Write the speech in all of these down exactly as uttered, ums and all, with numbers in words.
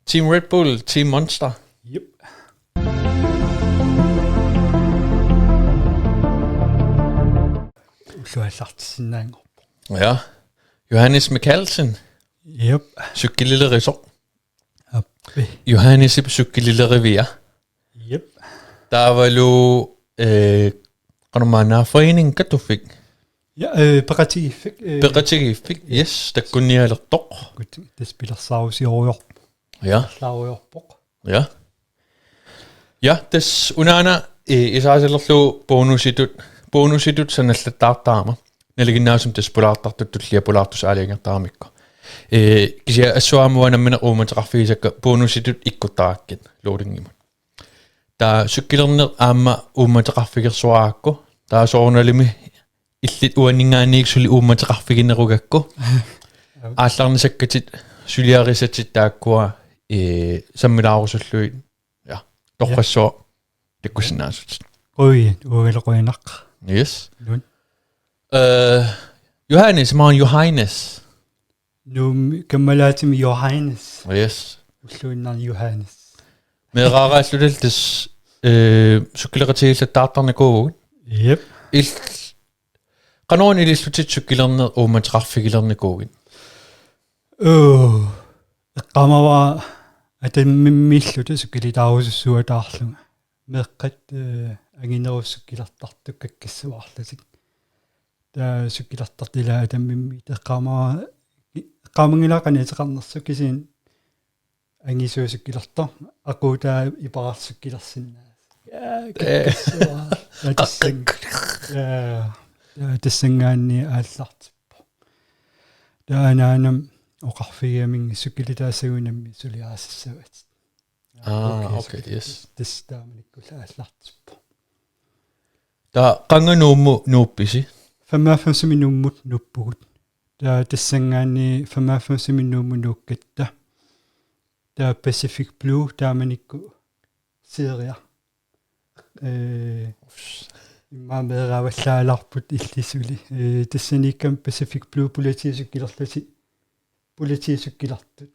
Team Red Bull, Team Monster. Jep. Ulluallartissinnaanngorpoq. Ja. Johannes Mikkelsen. Jep. Cykelilerisoq. Appi. Johannesip cykelileriviga. Jep. Taavalu eh, qanormaanna forening katuffik. Ja, øh, peqatigiiffik. Øh, Peqatigiiffik. Yes, takkunnialertoq. Kut, tas pilersaarusiorujorpoq. Ja. Laarujoorpoq. Ja. Ja, tas unaana eh, isaasalerlu bonusitut, bonusitut sanallattaartarama. Nalinginnaasumik tas pulaartartut tullia pulaartussaq aalajangertaramikku. Eh, kisianni assut aamma uanga nammineq uummateqarfigisakka bonusitut ikkuttarakkit loadingimut. Taava cykelerneq aamma uummateqarfigersuarakku. Taava soorunalimi illit uanninngaanniit suli uummateqarfiginerugakku. Aallarnisakkatit suliarisatit taakkua eh, sammilaarusullugit. Ja. Torrassuaq takkussinnaasutit. Qujan, uangalu qujanaq. Yes. Lun. Eh, Johannes, imaluunniit Johannes. Nuummi kammalaatimi Johannes. Yes. Ulluinnarni Johannes. Meeraaraallutillu tas eh, cykeleratigillattaartarnikuuvugut. Jep. Il qanoruna ilillutit cykelerneq uummateqarfigilernikuugit? Øh, eqqaamavara atammimmiilluta cykelitaarusussuataarlunga. Meeqqat eh, anginerup cykelertartut kakkissuarlutik. Taava cykelertartut ilaat atammimmiittut eqqaamavara, eqqaamanngilara qanoq ateqarnersoq kisianni angisuusukkilortoq, aquutaa ipararsukkilorsinnaasut. Ja, kakkassuara. Ja, tassang-, ja, ja, tassanngaanniit aallartippoq. Taava anaanama oqarfigigaminnga cykelitaassaguni nammineq suliarisassavat. Ah, okay, yes. Tassa taamanikkullu aallartippoq. Taava qanga Nuummut nuuppisi? Femoghalvfemsimi Nuummut nuuppugut. Taava tassanngaanniit femoghalvfemsimi Nuummut nuukkatta. Taava Pacific Blue taamanikkut seria. Øh, immaqa meeraavallaalaarput illit suli. Øh, tassaniikkami Pacific Blue politiit cykelerlutik. Politiit cykelertut.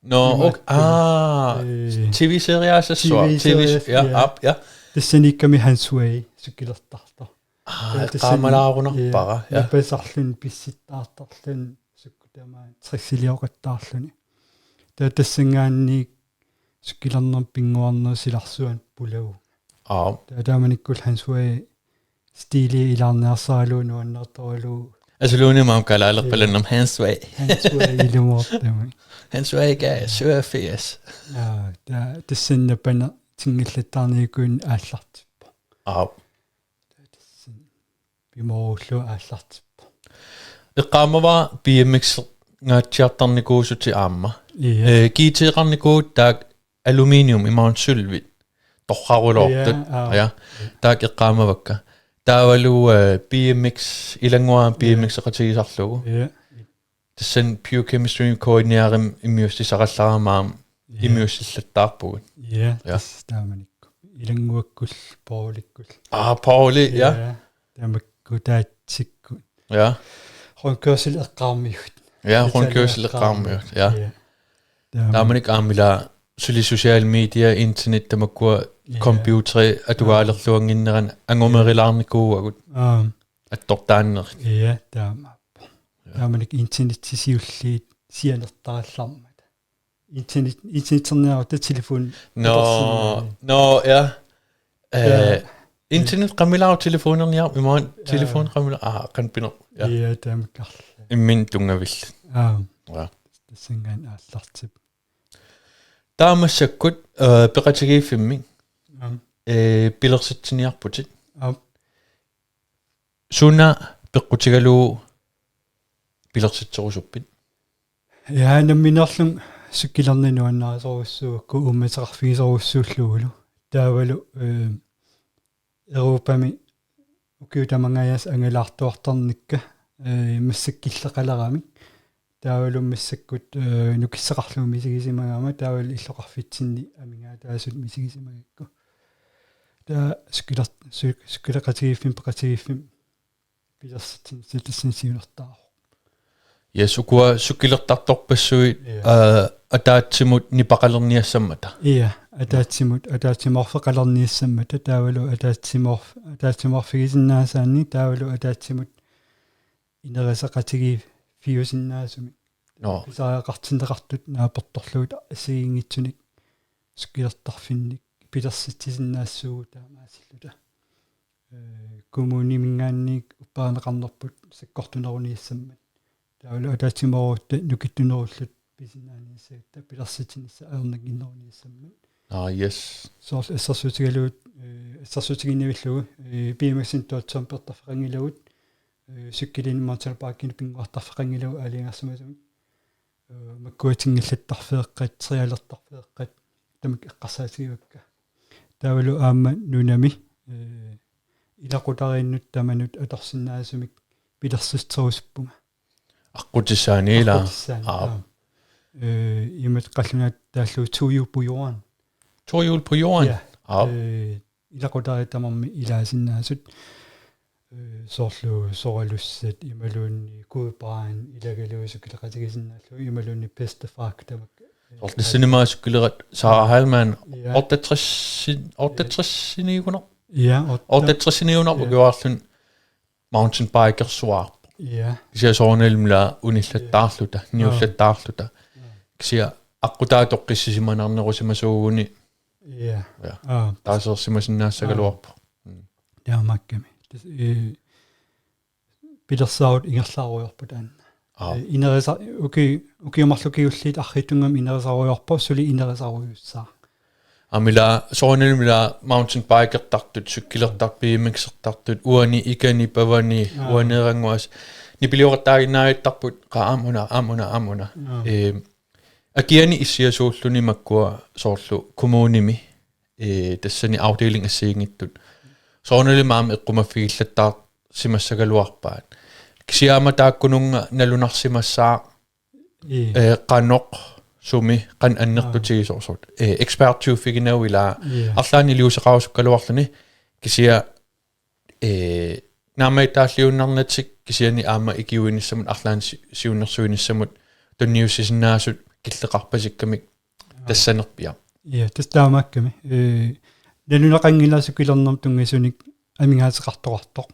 Nå, Imaattumik, okay. Ah, øh, T V-seriaasassuaq. T V-seriaasassuaq, Ja, ja. Aap, ja. Tassaniikkami Hansway cykelertartoq. Ah, Taava tassani-, eqqaamalaarunarpara, ja, ja. Napasarluni pissittaartarluni sukkut tamaat tricykilioqattaarluni. Taava tassanngaanniit cykelernermut pinnguarnerup silarsuanut pulavugut. Aap. Taava taamanikkullu Hansway stiili ilaarniarsaralugu nuannertoralugu. Asuluunimmi aamma kalaalerpalunnermi Hansway. Hansway ilumoortumik. Hansway gav syvogfirs. Ja, taava tassani Napana tingillattaarnikuuvoq aallartippoq. Aap. Tassani pimoorullugu aallartippoq. Eqqaamavara B M X-ngaatsiartarnikuusutit aamma. Ja. Eh, G T-qarnikuuvutit taakku aluminium imaluunniit sølvit torraruloortut. Ja, aap. Ja. Taakku eqqaamavakka. Taavalu eh, B M X, ilannguara B M X-eqatigisarlugu. Ja. Tassani Pure Chemistry K N R-imi immiussisaqallarama aamma Ja. immiussillattaarpugut. Ja, Ja. tassa taamanikkut. Ilannguakkullu, Paulikkut. Ah, Pauli, ja. Ja, tamakku taatsikkut. Ja. Rundkørsel eqqaamigut. Ja, rundkørsel eqqaamigut, ja. Ja. Taama-, Taamanikkut aamma ila suli social media, internet tamakkua Ja. computeri atugaalerluannginneranni angumerilaarnikuuagut Aam. attortaannerit. Ja, taama. Ja. Taamanikkut internetsit siulliit sianertarallarmata. Internet, interneterniarutta telefon. Nå, Atorsinnaani. Nå, ja. Eh, Ja. internet qamilaaruk telefonerniaruk, imaluunniit Ja. telefon qamila-, ah, qanpiner. Ja. Ja, tamakkarlu. Imminut tunngavillit. Aam. Ja. Tassanngaanniit aallartippoq. Taava massakkut eh, peqatigiiffimmik Aam. eh, pilersitsiniarputit. Aam. Suna peqqutigalugu pilersitserusuppit? Ja, nammineerlunga cykelerneq nuannarisorujussuugakku uummateqarfigisorujussuullugulu. Taavalu eh, Europami ukiut tamangajaasa angalaartuartarnikka eh, massakkut killeqaleramik. Taavalu massakkut eh, nukissaqarlunga misigisimagama taavalu illoqarfitsinni amigaataasut misigisimagakku. Taava cykeler-, cy-, cykelerneqatigiiffimmi peqatigiiffimmi pilersitsinissaq tassani siunertaraaq. Yes, ukua cykelertartorpassuit Ja. eh, ataatsimut nipaqalerniassammata. Ia, ataatsimut, ataatsimoorfeqalerniassammata, taavalu ataatsimoorf-, ataatsimoorfigisinnaasaanni, taavalu ataatsimut inerisaqatigiiffiusinnaasumik. Nå. Pisariaqartinneqartut naapertorlugit assigiinngitsunik cykelertarfinnik pilersitsisinnaassuugut taamaasilluta. Eh, kommuniminngaanniit upperineqarnerput sakkortuneruniassammat. Taavalu ataatsimoorutta nukittunerulluta pisinnaaniassagatta pilersitsinissaq ajornannginneruniassammat. Ah, yes. Soorlu assersuutigalugu, eh, assersuutiginnavillugu, eh, B M X-inik Toyota Jumpertarfeqanngilagut, eh, cykelinut mountainbikekinut pinnguartarfeqanngilagut aalajangersimasumik. Eh, makkuatinngillattarfeeqqat, trialertarfeeqqat, tamakku eqqarsaatigivakka. Taavalu aamma nunami, eh, ilaqutariinnut tamanut atorsinnaasumik pilersitserusuppunga. Aqqutissaani ilaa? Aqqutissaani, aap. Aap. Eh, imatut qallunaatut taallugu To hjul på jorden. To hjul på jorden? Ja. Aap. Eh, ilaqutariit tamarmik ilaasinnaasut, eh, soorlu soralussat imaluunniit Gudbrand ilagalugu cykelerneqatigisinnaallugu imaluunniit Best of Fuck tamakku. Soorlu tassanimaa cykelernerat Sarah Heilmann. Ja. Otteogtres, otteogtres-iniugunarpoq. Ja, otte-, otteogtres-iniugunarpoq, ja, ukiuarluni mountainbikersuarpoq. Ja. Kisianni soorunalimi ilaa unillattaarluta, ja, niullattaarluta. Ja. Kisianni aqqutaavoq toqqissisimanarnerusimasuuguni. Ja. Ja. Aap. Taaseersimasinnaassagaluarpoq. Aap. Mm. Taamaakkami. Tas-, eh, pilersaarut ingerlaarujoorpoq taanna. Aap. Eh, inerisa-, uki-, ukiut marluk kingulliit arriitsunnguamik inerisaarujoorpoq, suli inerisarujussuussaaq. Aamma ilaa, soorunalimi ilaa mountainbikertartut, cykelertartut, B M X-ertartut, uani, ikani, pavani, aap, uaneerannguaq. Nipilioqattaaginnavittarput, qaa aamma una, aamma una, aamma una. Aap. Eh, akiani issiasuulluni makkua soorlu kommunimi, eh, tassani afdeling assigiinngitsut. Soorunalimi aamma eqqumaffigillattaarsimassagaluarpaat. Kisianni aamma taakkununnga nalunarsimassaaq, ii, eh, qanoq, sumi, qanoq annertutigisorsugut. Aap. Eh, ekspertiuffiginagu ilaa. Ii. Arlaannik iliuuseqarusukkaluarluni. Kisianni, eh, naammagittaalliuinnarnatik kisianni aamma ikiuinissamut arlaannik si-, siunnersuinissamut tunniussisinnaasut killeqarpasikkamik. Aap. Tassanerpiaq. Ja, tassa taamaakkami. Eh, nalunaqanngilaq cykelernermut tunngasunik amigaateqartoqartoq.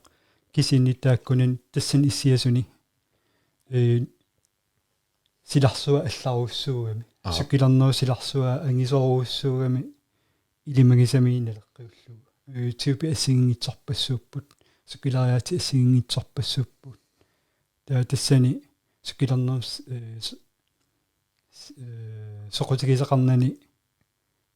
Kisianni taakkunani tassani issiasuni, eh, silarsua allarujussuugami. Aap. Cykelernerup silarsua angisoorujussuugami ilimagisaminik naleqqiullugu. Eh, typit assigiinngitsorpassuupput. Cykeleriaatit assigiinngitsorpassuupput. Taava tassani cykelernerup s-, eh, s-, s-, eh, soqutigisaqarnani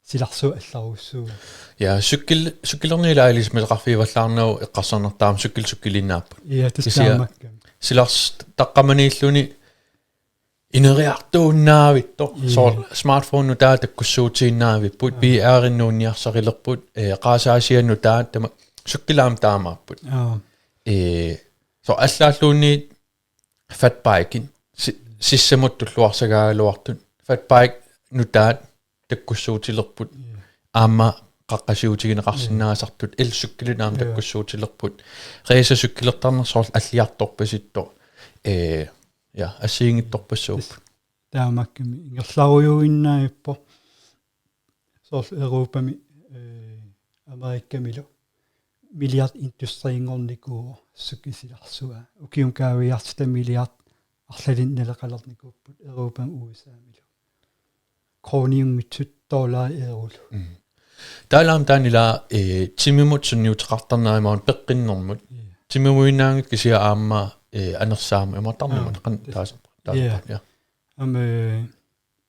silarsua allarujussuugami. Ja, cykel-, cykelerneq ilaa ilisimasaqarfigivallaarnagu eqqarsarnartarami cykel-, cykeliinnaapput. Ja, tassa. Kisianni taamaakkami. Silars-, taqqamaniilluni ineriartuinnavittoq. Ja. Soorlu smartphone nutaat takkussuutiinnaavipput, ja, V R-inik nuunniarsarilerput, eh, qaasaasiat nutaat, tamakku cykelit aamma taamaapput. Ja. Eh, soorlu allaalluunniit fatbikit si-, sissamut tulluarsagaagaluartut. Fatbike nutaat takkussuutilerput. Ja. Aamma qaqqasiutigineqarsinnaasartut. Ja. Elcykelit aamma, ja, takkussuutilerput. Racercykelertarneq soorlu alliartorpasittoq. Eh, ja, assigiinngitsorpassuupput. Tassa taamaakkami ingerlarujuinnavippoq. Soorlu Europami, eh, Amerikamilu milliard industriinngornikuuvoq cykelit silarsua. Ukiumut kaaviiaartitami milliard arlalinnik naleqalernikuupput Europami U S A-milu. Kroniunngitsut dollarit eurolu. Mm. Taavalu aamma taanna ilaa, eh, timimut sunniuteqartarneq imaluunniit peqqinnermut. Ja. Timimuinnaanngitsoq kisianni aamma, eh, anersaamut imaattarnermut. Aap, qan-, tassa. Taas-, taas-, ja, ja. Aamma, eh,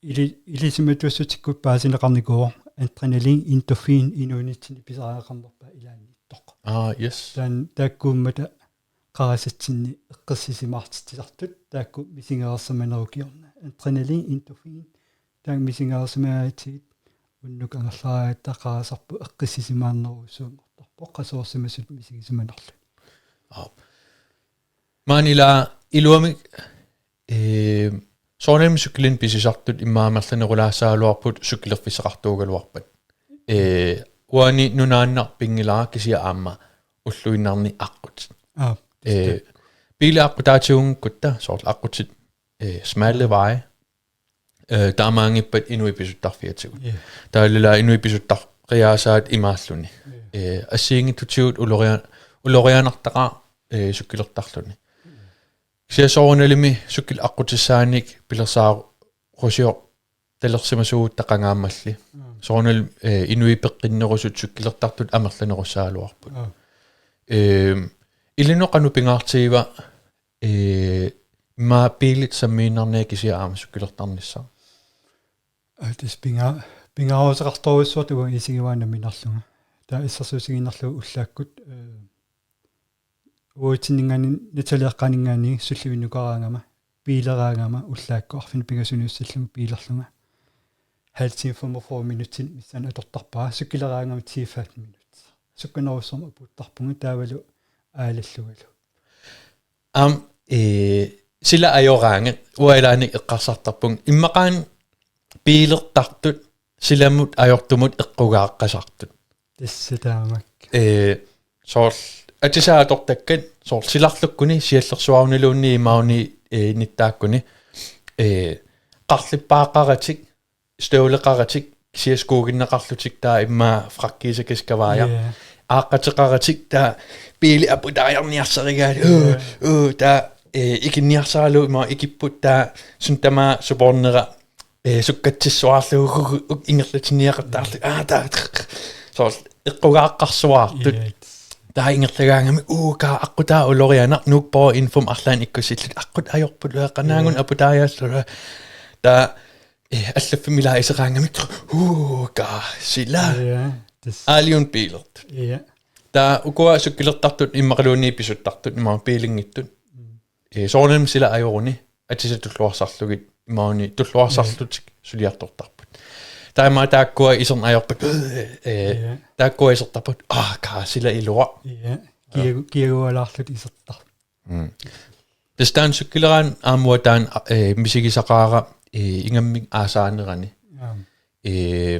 ili-, ilisimatuussutikkut paasineqarnikuuvoq adrenalin, endorfin inuunitsinni pisariaqarnerpaat ilaanniittoq. Aa, yes. Taanna taakkuummata qarasatsinni eqqissisimaartitsisartut taakku misigereersimanerup kingorna. Adrenalin, endorfin, taakku misigereersimagaatsigit unnuk angerlaratta qarasarput eqqissisimaarnerujussuanngortarpoq, qasuersimasutut misigisimanerluni. Aap. Maani ilaa iluamik, eh, soorunami cykelinik pisisartut immaqa amerlanerulaassagaluarput cykelerfissaqartuugaluarpat. Eh, uani nunaannaq pinngilara kisianni aamma ulluinnarni aqqut. Aap, eh, tassa. Biilit aqqutaatigunngikkuttaaq, soorlu aqqutit, eh, smalle veje. Eh, taamaanngippat inuit pisuttarfiatigut. Ja. Taavalu ila inuit pisuttariaasaat imaalluni. Ja. Eh, assigiinngitsutigut uloria-, ulorianartaqaaq, eh, cykelertarluni. Kisianni soorunalimi cykelit aqqutissaanik pilersaarusioq talersimasugut taqangaammalli. Mm. Soorunalimi, eh, inuit peqqinnerusut cykelertartut amerlanerussagaluarput. Mm. Ehm, ilinnut qanoq pingaartigiva, eh, immaqa biilit sammiinnarniat kisianni aamma cykelertarnissaq? Aa, tassa pinga-, pingaaruteqartorujussuartut uanga isigivaannaq nammineerlunga. Taava assersuutigiinnarlugu ullaakkut, eh, uagutsinnit Nataleeqqaaninngaanniit sullivinnukaraangama, biileraangama ullaakkut arfineq-pingasunut ussallugu biilerlunga. Halv time femogfyrre minutsinik missaanni atortarpara, cykeleraangama ti-femten minut. Sukkanerusumik apuuttarpunga taavalu aalallungalu. Aamma, eh, sila ajoraangat, uanga ilaanni eqqarsartarpunga. Immaqaana biilertartut, silamut ajortumut eqqugaaqqasartut. Tassa taamak. Eh, soorlu atisaat atortakkat, soorlu silarlukkuni, siallersuaruniluunniit imaluunniit, eh, nittaakkuni, eh, qarlippaaqqaratik, støvleqaratik, kisianni skuuginneqarlutik taava immaqa frakkiisa kaskavaaja. Ja. Aaqqateqaratik taava biili aputaajarniarsarigaat. Ja. Uu, uu, taava, eh, ikinniarsaralugu imaluunniit ikipput taava suut tamaasa supoornera, eh, sukkatsissuarlugu uk ingerlatinniaqattaarlugu. Aa, taava soorlu eqqugaaqqarsuartut. Ja. Taava ingerlagaangami, uu, kaa aqqutaa ulorianaq, Nuuk Borg Infomut arlaannik ikkussillutik, aqqut ajorput, uanga qanoq-una, ja, aputaajaallugu. Taava, eh, allaffimmi ilaa iseqaangamikku, uu, kaa sila. Ja, tassa. Aaliuna biilertut. Ja. Taava ukua cykelertartut immaqaluunniit pisuttartut, imaluunniit biilinngitsut. Mm. Eh, soorunami sila ajoruni, atisat tulluarsarlugit, imaluunniit tulluarsarlutik suliartortarput. Taava taakkua iserneq ajorpakka, eh, ja, taakkua isertarput, aa, kaa sila iluaq. Ja. Kiagu-, kiagualaarlutik isertarput. Mm. Tassa taanna cykeleraanni aamma uanga taanna, eh, misigisaqaara, eh, ingammik aasaanerani. Aam. Eh,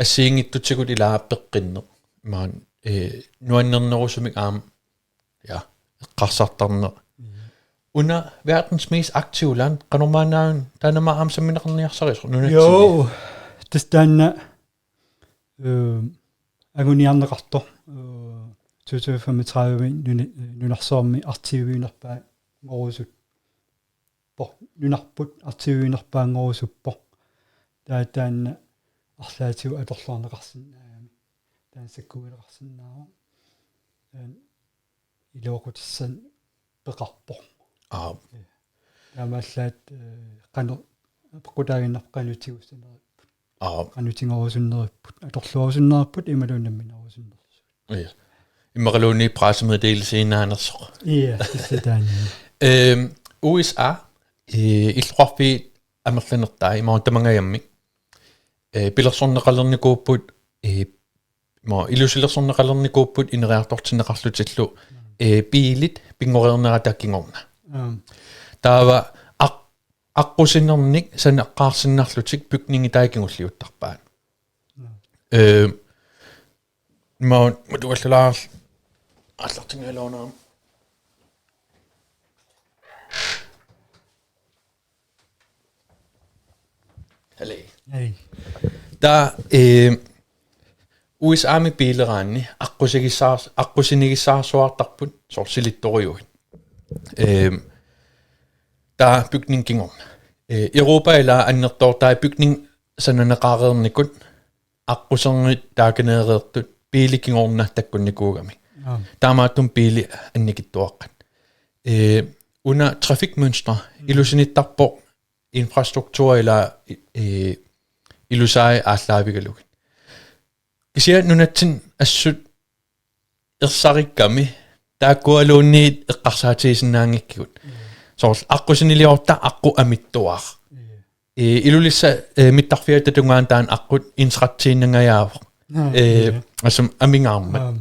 assigiinngitsutigut ilaa peqqinneq. Imaluunniit, eh, nuannernerusumik aamma, ja, eqqarsartarneq. Mhm. Una verdens mest aktive land, qanormaanna una, taanna aamma sammineqarniarsarisoq nunatsinni. Jo, tassa taanna, eh, anguniarneqartoq, eh, to tusind femogtredive nuna-, nunarsuarmi aktiviunerpaanngorusuppoq. Nunarput aktiviunerpaanngorusuppoq. Taava taanna arlaatigut atorluarneqarsinnaagami. Taanna sakkugineqarsinnaavoq. Taanna iluaqutissanik peqarpoq. Aap. Ja. Taamaallaat, eh, qanoq peqqutaaginnarpoq qanoq tigussaneripput. Aap. Qanoq tigorusunneripput. Atorluarusunneripput imaluunniit namminerusunnersugut. Ja. Immaqaluunniit pressemeddelelsiinnaanersoq. Ja, tassa taanna. Ehm, U S A, eh, illoqarfiit amerlanertai, imaluunniit tamangajammik. Eh, pilersorneqalernikuupput, eh, mo, ilusilersorneqalernikuupput ineriartortinneqarlutillu, eh, biilit pinngoreernerata kingorna. Aam. Taava aq-, aqqusinernik sanaqqaarsinnarlutik bygningitai kingulliuttarpaat. Aam. Eh, mo, matuallalaarl-, aallartingaluarama. Hallo. Hej. Taava, eh, U S A-mi biileraanni aqqusigissaars-, aqqusinigissaarsuartarput soorlu silittorujuit. Eh, taava bygning kingorna. Eh, Europa ilaa annertoortai bygning sananeqareernikut aqquserngit taakaneereertut biili kingorna takkunnikuugamik. Aap. Taamaattumik biili annikitsuaqqat. Eh, una trafikmønster, mm, ilusinittarpoq infrastruktur ilaa, eh, ilusai aallaavigalugit. Kisianni nunatsinni assut ersarikkami taakkualuunniit eqqarsaatigisinnaanngikkigut. Mm. Soorlu aqqusiniliortarpoq aqqut amittuaraq. Mm. Eh, Ilulissat, eh, mittarfiata tungaanut taanna aqqut ensrettiinnangajaavoq. Aap, eh, ja. Assut amigaarmat. Aap.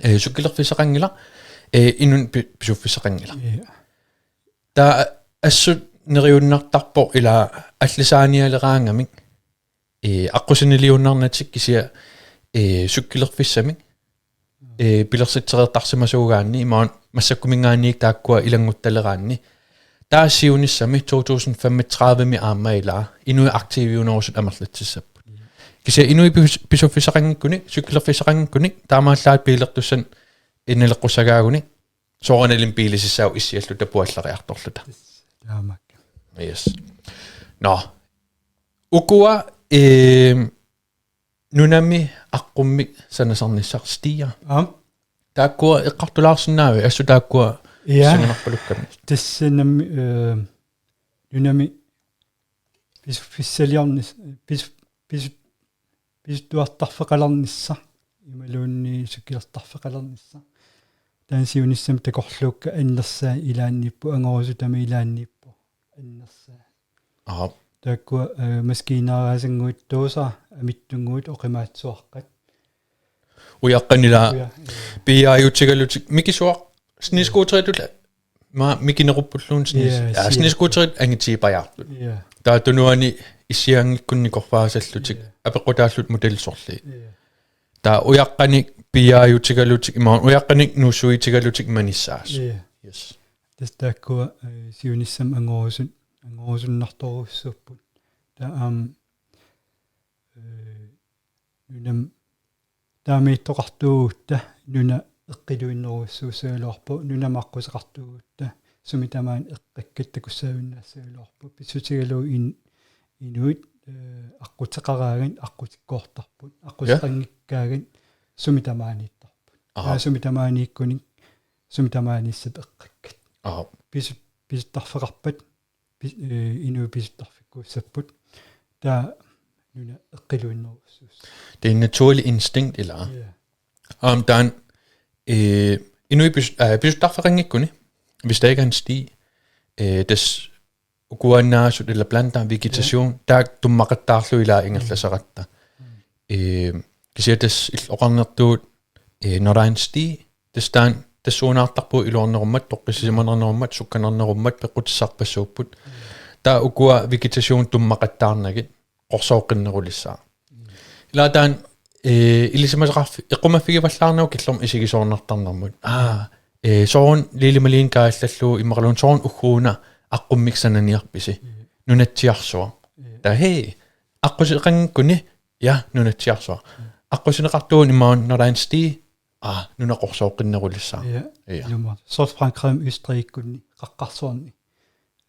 Eh, cykelerfissaqanngilaq, eh, inunnut pi-, pisuffissaqanngilaq. Ja. Taava assut neriunnartarpoq ilaa allisaanialeraangamik, eh, aqqusiniliuinnarnatik kisianni, eh, cykelerfissamik, eh, pilersitsereertarsimasuugaanni imaluunniit massakkuminngaanniit taakkua ilannguttaleraanni. Taava siunissami to tusind femogtredive-mi aamma ilaa inuit aktiviunerusut amerlatsissapput. Kisianni inuit pis-, pisuffissaqanngikkuni, cykelerfissaqanngikkuni, taamaallaat biilertussanik innaleqqussagaaguni, soorunalimi biilisissaavoq issialluta puallariartorluta. Taamaakka. Yes. Nå. Ukua, ehm, nunami aqqummik sanasarnissaq Stig. Aap. Taakkua eqqartulaarsinnaavit, assut taakkua Ja. sananarpalukkami. Tassa nammi, eh, nunami pisuffissaliornis-, pis-, pis-, pisuttuartarfeqalernissaq, imaluunniit cykelertarfeqalernissaq. Taanna siunissami takorluukkat annersaat ilaanniippoq, angorusutami ilaanniippoq annersaat. Aap. Taakkua, eh, maskiinaaraasanngortuusa amitsunnguit oqimaatsuaqqat. Ujaqqanilaa Uja, ja. piiaajutigalutik mikisuaq snescooteritut ma mikineruppulluun snes. Ja, Ja, siap. snescooterit angitiipajaartut. Ja. Taava tunuani issianngikkunni korfaasallutik Ja. apeqqutaallutik modelsorli. Ja. Taava ujaqqanik piiaajutigalutik imaluunniit ujaqqanik nuussuitigalutik manissaasut. Ja. Yes. Tassa taakkua, eh, siunissami angorusut, angorusunnartorujussuupput. Taava aamma, eh, nunam-, taamaattoqartuugutta nuna eqqiluinnerujussuussagaluarpoq, nunamut aqquseqartuugutta sumi tamaani eqqakkat takussaavinnaassagaluarput, pissutigalugu in-, inuit, eh, aqquteqaraangat aqqutikkoortarput, Ja. aqquteqanngikkaangat sumi tamaaniittarput. Aha. Taava sumi tamaaniikkunik, sumi tamaaniissap eqqakkat. Aha. Pisut-, pisuttarfeqarpat, pis-, eh, inuit pisuttarfikkuussapput. Taava nuna eqqiluinnerujussuussaq. Det er en naturlig instinkt, eller? Ja. Aamma taanna, eh, inuit pis-, eh, pisuttarfeqanngikkuni, hvis der ikke er en sti, eh, tassa ukuannaasut eller planter, vegetation, Ja. taakku tummaqattaarlugit ilaa ingerlasaratta. Mm. Eh, kisianni tassa illit oqarnertuut, eh, når der er en sti, tassa taanna tassuunaartarpugut iluarnerummat, toqqissisimanarnerummat, sukkanarnerummat, peqqutissarpassuupput. Taava ukua vegetation tummaqattaarnagit, qorsooqqinnerulissaaq. Ilaa taanna, eh, ilisimasaqarfi-, eqqumaffigivallaarnagu killormut isigisoornartarnermut. Aa, eh, sooruna Lili Malene kaajallallugu immaqaluunniit sooruna ugguuna aqqummik sananiarpisi. Mm. Nunatsiarsuaq. Mm. Taava hej, aqqusineqanngikkuni, ja, nunatsiarsuaq. Mm. Aqqusineqartuuguni imaluunniit når der er en sti, aa, nuna qorsooqqinnerulissaaq. Ja, Ja. ilumut. Soorlu Frankrig Østrigikkunni, qaqqarsuarni.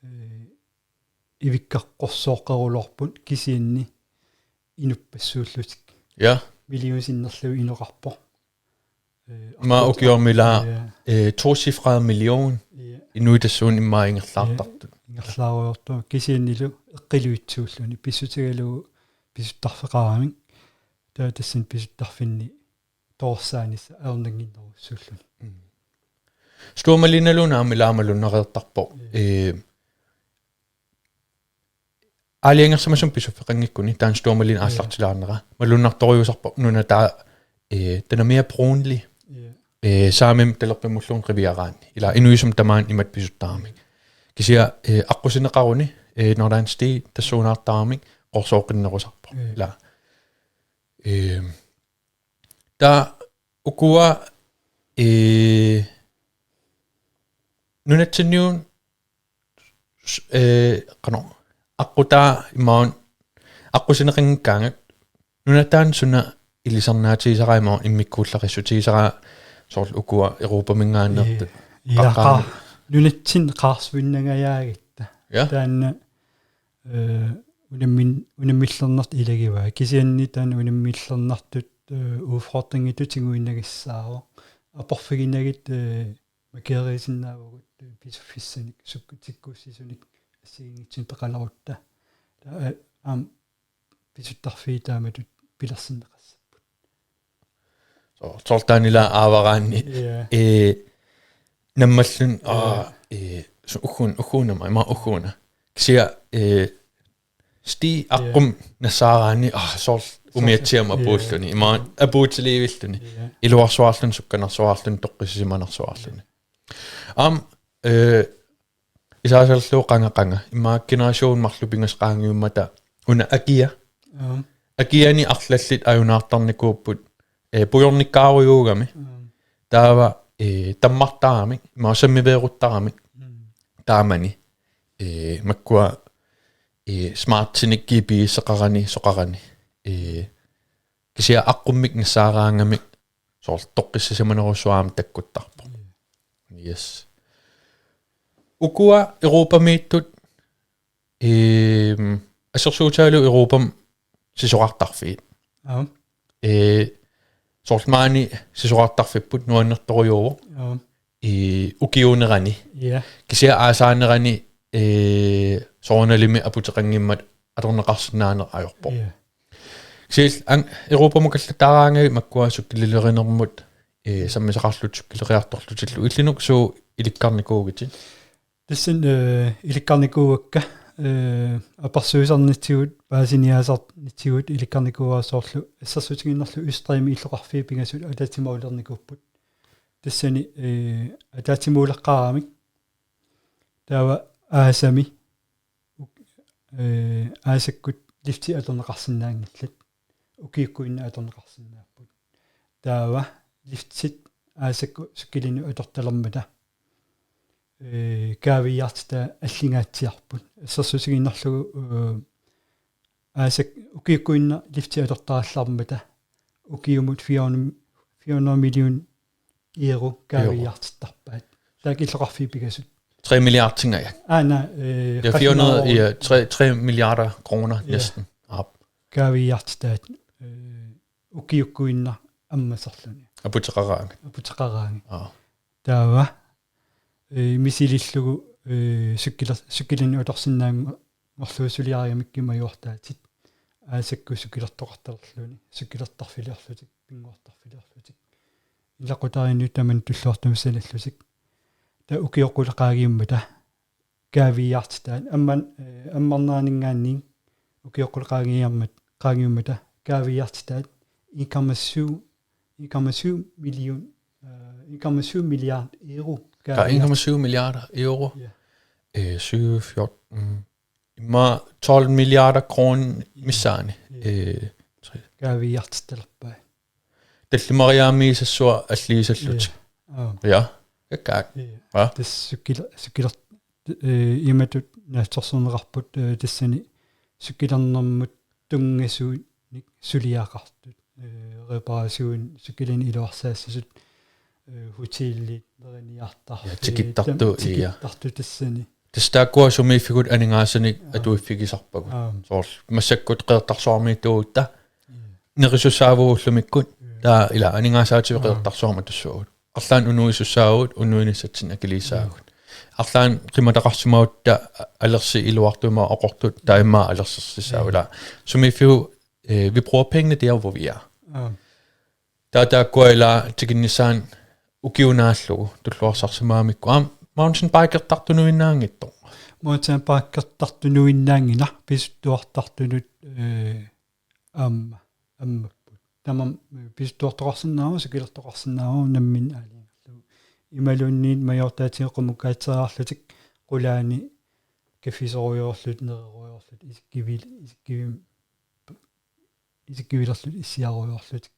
Eh, ivikkakka qorsooqqerulorput kisianni inuppassuullutik. Ja. Million sinnerlugit inoqarpoq. Eh, Maa artut-, ukiormila, ja. eh, tocifret million. Ja. Inuit tassuuna immaqa ingerlaartartut. Ja, ingerlaarujoortumik kisiannilu eqqiluitsuulluni pissutigalugu pisuttarfeqaramik. Taava tassani pisuttarfinni toorsaanissaq ajornannginnerujussuulluni. Mm. Stormalinaluunniit aamma ilaa malunnareertarpoq. Ja. Eh, aalajangersimasumik pisuffeqanngikkuni, taanna Stormalin Ja. aallartilaarnera. Malunnartorujussuusarpoq nuna taava, eh, taanna mere brunlig. Ja. Eh, Saamimi talerpimmulluunniit qiviaraanni. Ilaa inuit sumi tamaani imatut pisuttaramik. Kisianni, eh, aqqusineqaruni, eh, når der er en sti tassuunaartaramik qorsooqqinnerusarpoq. Ja. Ilaa. Eh, taava ukua, eh, nunatsinniit s-, eh, qanoq, aqqutaa imaluunniit aqqusineqanngikkaangat, nunat taanna suna ilisarnaatigisaraa imaluunniit immikkuullaqissutigisaraa soorlu ukua Europaminngaanneersut. Ii, ii, qaqqaarami. Qaa-, nunatsinni qaarsuinnangajaagatta. Ja. Taanna, eh, unammin-, unammillernartut ilagivaa. Kisianni taanna unammillernartut, eh, udfordringitut tiguinnagassaavoq. Aporfiginagit, eh, makiariisinnaavugut, eh, pisuffissanik, sukkutikkuussisunik assigiinngitsunik peqalerutta. Taava, eh, aamma pisuttarfiit taamatut pilersinneqassapput. So-, soorlu taanna ilaa aavaraanni. Ja. Eh, nammalluni, Ja. aa, eh, su-, ugguuna, ugguuna, ima ugguuna. Kisianni, eh, Stig Ja. aqqummut nassaaraanni, aa, soorlu Soorlu. umiatsiamut Ja. apuulluni, imaluunniit apuutiliivilluni. Ja. Iluarsuarluni, sukkanersuarluni, toqqissisimanarsuarluni. Aamma, eh, isaaserlu qanga qanga. Immaqa generation marluk pingasut qaangiummata una akia. Aam. Akiani arlallit ajunaartarnikuupput, eh, pujornikkaarujuugami. Aam. Taava, eh, tammartaramik, imaluunniit sammiveeruttaramik. Mm. Taamani. Ee, makkua, ee, smartinik G P S-eqarani, soqarani. Ee, kisianni aqqummik nassaaraangamik soorlu toqqissisimanerussuarmik takkuttarpoq. Yes. Ukua Europamiittut, ehm, assersuutigalugu Europami sisorartarfiit. Aap. Ee, soorlu maani sisorartarfipput nuannertorujuuvoq. Aap. Ee, ukiuunerani. Ja. Kisianni aasaanerani, ee, soorunalimi aputeqanngimmat atorneqarsinnaaneq ajorpoq. Ja. Kisianni an-, Europamut kallattaaraangavit makkua cykelilerinermut, ee, sammisaqarlutik cykeleriartorlutillu illinut suut ilikkarnikuugitit? Tassani, ee, ilikkarnikuuakka, ee, apersuisarnitsigut, paasiniaasarnitsigut ilikkarnikuuara soorlu assersuutigiinnarlugu Østrigimi illoqarfiit pingasut ataatsimoorulernikuupput. Tassani, ee, ataatsimoorleqqaaramik taava aasami uk-, ee, aasakkut liftit atorneqarsinnaanngillat. Ukiukkuinnaq atorneqarsinnaapput. Taava liftit aasakkut cykelinut atortalermata, ee, kaaviiaartitai allingaatsiarput. Assersuutigiinnarlugu, ee, aasak-, ukiukkuinnaq liftit atortarallarmata ukiumut fire hundrede, fire hundrede million euro kaaviiaartittarpaat. Taakku illoqarfiit pingasut. Tre milliardingajak. Aana, ee, Ja, fire hundrede, ja, tre, tre milliarder kroner Ja. næsten. Aap. Kaaviiaartitaat, ee, ukiukkuinnaq ammassalluni. Aputeqaraangat. Aputeqaraangat. Aap. Taava, ee, misilillugu, ee, cykeler-, cykelinut atorsinnaanngorlugu suliarigamikkit majuartaatit. Aasakkut cykelertoqartalerluni, cykelertarfiliorlutik, pinnguartarfiliorlutik. Ilaqutariinnut tamanut tulluartumik sanallutik. Taava ukioq quleqaangiummata kaaviiaartitaat. Amman-, ee, ammarneraninngaanniit ukioq quleqaangiarmat-, qaangiummata kaaviiaartitaat en komma syv, en komma syv million, ee, en komma syv milliard euro. Aa, en komma syv milliarder euro. Ja. Ee, syv, fjorten, mm. Immaqa tolv milliarder kroner missaani. Ja. Ee, tre. Kaaviiaartittalerpaat. Tallimariaamiisassua alliisallutik. Ja. Aap. Ja. Kakkaak. Ja. Hva? Tassa cykel-, cykeler-, ee, imatut naatsorsorneqarput, ee, tassani cykelernermut tunngasuunik suliaqartut. Ee, reparation, cykelinik iluarsaassasut, ee, hotelit, neriniartarfik, Ja, tikittartut, tam-, ja. tikittartut tassani. Tassa taakkua sumiiffigut aningaasanik Aap. atuiffigisarpagut. Aap. Soorlu massakkut Qeqertarsuarmiittuugutta Ja. nerisussaavugut ullumikkut. Ja. Taava ila aningaasaatigut Aap. Qeqertarsuarmut atussavagut. Arlaannik unuisussaavugut, unuinissatsinnik akiliissaagut. Ja. Arlaannik qimataqarsimagutta alersit iluartumik oqortut taava immaqa alersersissaagut. Ja. Ila sumiiffigut, øh, vi bruger pengene der, hvor vi er. Aap. Taava taakkua ila tikinnissaannut ukiup naallugu tulluarsarsimagamikku. Aamma mountainbikertartunuinnaanngitsoq. Mountainbikertartunuinnaannginnaq pisuttuartartunut, øh, aamma, aammapput. Tamanna, øh, pisuttuartoqarsinnaavoq, cykelertoqarsinnaavoq nammineq aalajangerlugu. Imaluunniit majuartaatigut qummukaatsereerlutik qulaani kaffisorujoorlutik, nererujoorlutik, isikkivil-, isikkivim-, isikkivilerlutik issiarujoorlutik.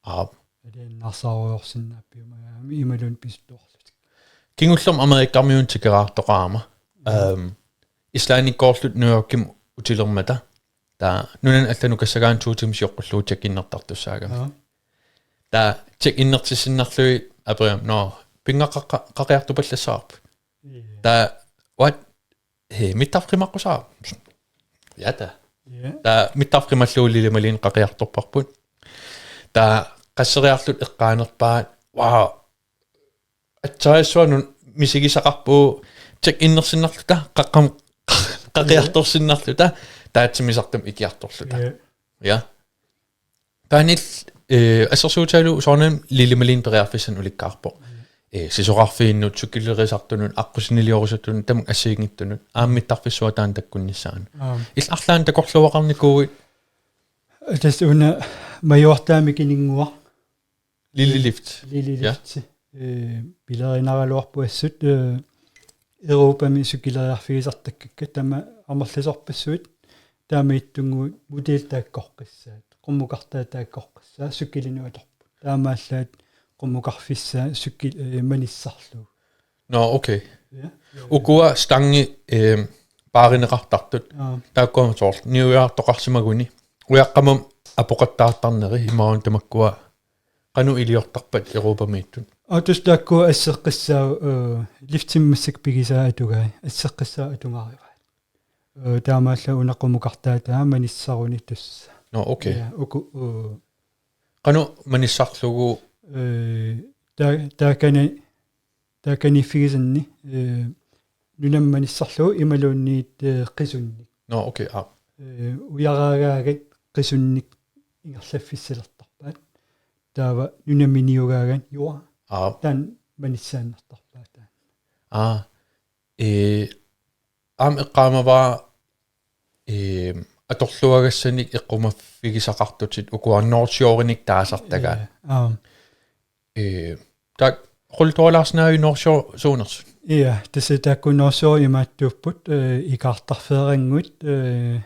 Aap. Aliannaarsarujoorsinnaappiuk imaluunniit pisuttuarlutik. Kingullermik Amerikkarmiunut tikeraartoqarama. Mhm. Øhm, Islandikkoorluta New Yorkimut utilermata. Taava nunanut allanut kassagaanni to timer sioqqullugu check-innertartussaagami. Aap. Taava check-innertissinnarlugit aperigamik: "Nå, pinnga qa-, qa-, qaqiartupallassavarput?" Ja. Taava: "What?" "He, midterm qimaqqusaaq?" Ja, taava. Ja. Taava midterm qimallugu Lille Malene qaqiartorparput. Taava qasseriarluta eqqaanerpaat: "Wow. Aatsaat suanun misigisaqarpugut check-innersinnarluta, qaqqamut qaqiartorsinnarluta, taava timmisartumik ikiartorluta." Ja. Ja. Taanna, øh, assersuutigalugu soorunami Lille Malene periarfissanik ulikkaarpoq. Mm. Øh, sisorarfiinut, cykelerisartunut, aqqusiniliorusuttunut, tamakku assigiinngitsunut, aamma mittarfissuaq taanna takkunnissaanut. Aap. Illit arlaannik takorluugaqarnikuuit? Tassa una majuartaami kininnguaq. Lille Lift. Lille Ja. Lift. Øh, pilerinaraluarpoq assut, øh, Europami cykeleriarfigisartakkakka, tamanna amerlasoorpassuit, taamaattunnguit modelit taakkoqqissaat, qummukartaat taakkoqqissaat, cykelinut atorput. Taamaallaat qummukarfissaa cykel, øh, manissarlugu. Nå, okay. Ja. Ukua stangi, øh, paarineqartartut. Aa. Taakkua soorlu niuertoqarsimaguni. Ujaqqamut apoqattaartarneri imaluunniit tamakkua qanoq iliortarpat Europamiittut. Aa, tassa taakkua asseqqissaat, eh, liftimik massakkut pigisaat atugai. Asseqqissaat atugaarivaat. Eh, taamaallaat una qumukartaataa manissaruni tassa. Nå, okay. Ja, uku, eh, qanoq manissarlugu? Eh, ta-, taakani-, taakaniiffigisanni, eh, nunamut manissarlugu imaluunniit, eh, qisunnik. Nå, okay, aa. Eh, ujaraagaagat qisunnik ingerlaffissalertarpaat. Taava nunamut niugaagat, jua. Aa. Taanna manissaannartarpaat taanna. Aa. Eh, aamma eqqaamavara, eh, atorluagassanik eqqumaffigisaqartutit ukua North Shore-inik taasartagaat. Ja, aam. Eh, taakku qultualaarsinaavi North Shore suunersut? Ja, tassa taakku North Shore imaattuupput, eh, ikaartarfeerannguit, eh,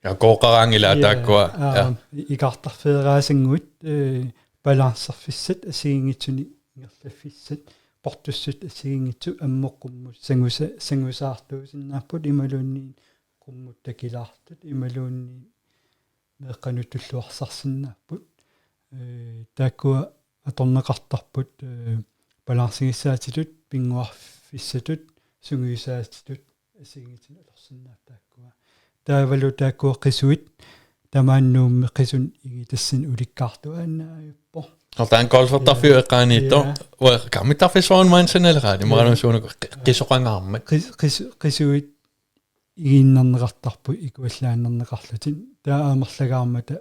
ja, kooqaraanngilaq, ja, taakkua. Ja. Aam, ikaartarfeeraasannguit, eh, balancerfissat assigiinngitsunik ingerlaffissat, portussut assigiinngitsut ammut qummut sangusa-, sangusaartuusinnaapput imaluunniit qummut takilaartut imaluunniit meeqqanut tulluarsarsinnaapput. Eh, taakkua atorneqartarput, eh, balancegissaatitut, pinnguarfissatut, sungiusaatitut assigiinngitsunik atorsinnaapput taakkua. Taavalu taakkua qisuit tamaani Nuummi qisunik igitassanik ulikkaartuaannaavippoq. Qataang golfertarfiup, ja, eqqaaniittoq. Ja. Ua, kammittarfissuarnik maani sanaleraat, ja, imaluunniit suunuku qi-, qisoqangaarmat. Qis-, qis-, qisuit igiinnarneqartarput ikuallaannarneqarlutik. Taava amerlagaarmata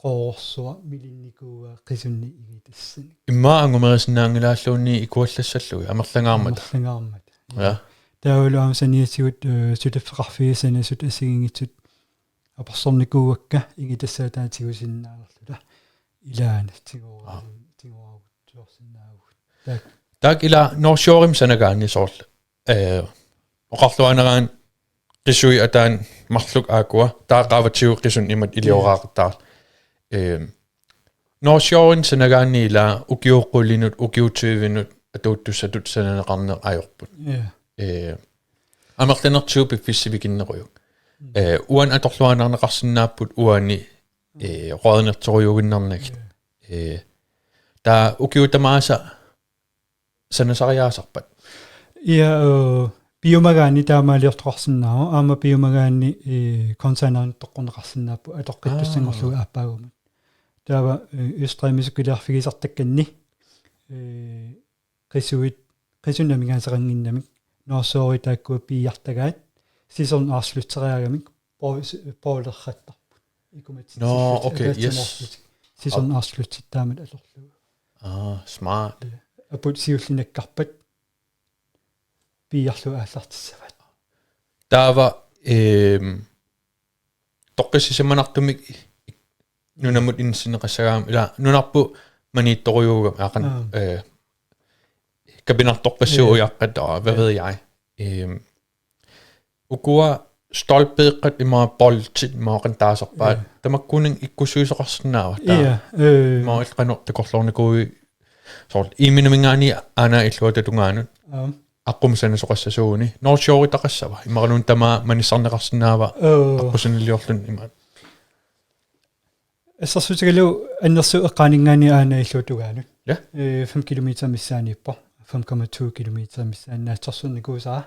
qoorsuaq milinnikuuaa qisunnik igitassanik. Immaqa angumerisinnaanngilaalluunniit ikuallassallugit amerlagaarmata. Amerlagaarmata. Ja. Taavalu aamma saniatigut, eh, suliffeqarfiit sanasut assigiinngitsut aporsornikuuakka igitassaataat tigusinnaalerluta. Ilaana tigoora-, aa, tigooraruttorsinnaavugut. Taak. Taakku ila North Shore-imi sanagaanni soorlu. Eh, oqarluaannaraanni qisui ataani marluk aakkua, taava qaavatigut qisunnik imatut, ja, ilioraaqattaarluni. Eh, North Shore-imi sanagaanni ila ukiut qulinut, ukiut tyvenut atuuttussatut sananeqarneq ajorput. Ja. Eh, amerlanertigut piffissaq vikinnerujuk. Mm. Eh, uani atorluaannarneqarsinnaapput uani, eh, rødnertorujuuginnarnagit. Ja. Eh, taava ukiut tamaasa sanasariaasarpat? Ja, eh, piumagaanni taamaaliortoqarsinnaavoq, aamma piumagaanni, eh, containerinut toqqorneqarsinnaapput atoqqittussanngorlugit, aa, aappaagumut. Taava, eh, Østrigimi sukiliarfigisartakkanni, eh, qisuit, qisunnik amigaateqannginnamik North Shore-it taakkua piiartagaat, sæson afslutteriaagamik, bo-, s-, bowlerrattarput. Ikumatitsillutik, nå, okay, yes, apaatsumoorlutik. Sæson, ap-, afsluttitaamat atorlugu. Aa, smart. Ja. Aput siulliit nakkarpat piiarlugit aallartissavaat. Taava, ehm, toqqissisimanartumik nunamut inissinneqassagaangama, ila nunarput maniitsorujuugami, aqan-, aa, eh, kapinartoqqissuup, ja, ujaqqat, og hvad, ja, ved jeg. Ehm, ukua stolpeeqqat imaluunniit boltit imaluunniit qanoq taasarpaat. Ja. Tamakkuunik ikkussuisoqarsinnaava? Taava, ja, eh, imaluunniit qanoq takorloornikuuit soorlu E-minngaanniit aana illuata tungaanut. Aap. Aqqummik sanasoqassasuuguni. North Shore-itaqassava? Imaluunniit tamaat manissarneqarsinnaava? Oo. Aqqusiniliorluni imaat. Assersuutigalugu annersuut eqqaaninngaanniit aana illuata tungaanut. Ja. Eh, fem kilometer missaaniippoq. Fem komma to kilometer missaani naatsorsuunikuusara.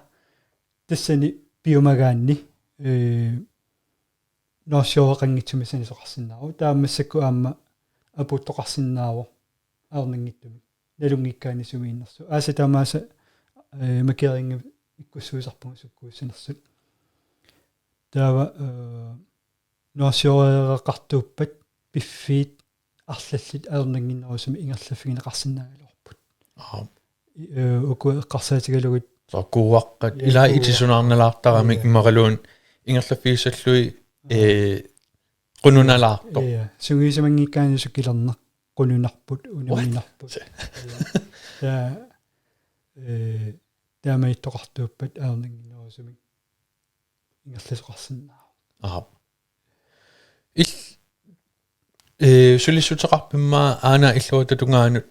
Tassani piumagaanni, eh, North Shore-eqanngitsumik sanasoqarsinnaavoq. Taava massakkut aamma apuuttoqarsinnaavoq ajornanngitsumik. Nalunngikkaanni sumiinnersut. Aasaq tamaasa, eh, markeringi ikkussuisarpunga sukkuussanersut. Taava, eh, North Shore-eqartuuppat piffiit arlallit ajornannginnerusumik ingerlaffigineqarsinnaagaluarput. Aap. I-, eh, uku eqqarsaatigalugit. Soorlu kuuaqqat, ja, ilaa kuuaqqat. Itisunaarnalaartaramik, ja, immaqaluunniit ingerlaffigissallugit, ja, eh, qununalaartoq. Ja, sungiusimanngikkaanni sukilerneq qununarput, what? Unamminarput. Se- Ja. Taava, eh, taamaniittoqartuuppat ajornannginnerusumik ingerlasoqarsinnaavoq. Aap. Il-, eh, sulissuteqarpimmi aana illuata tungaanut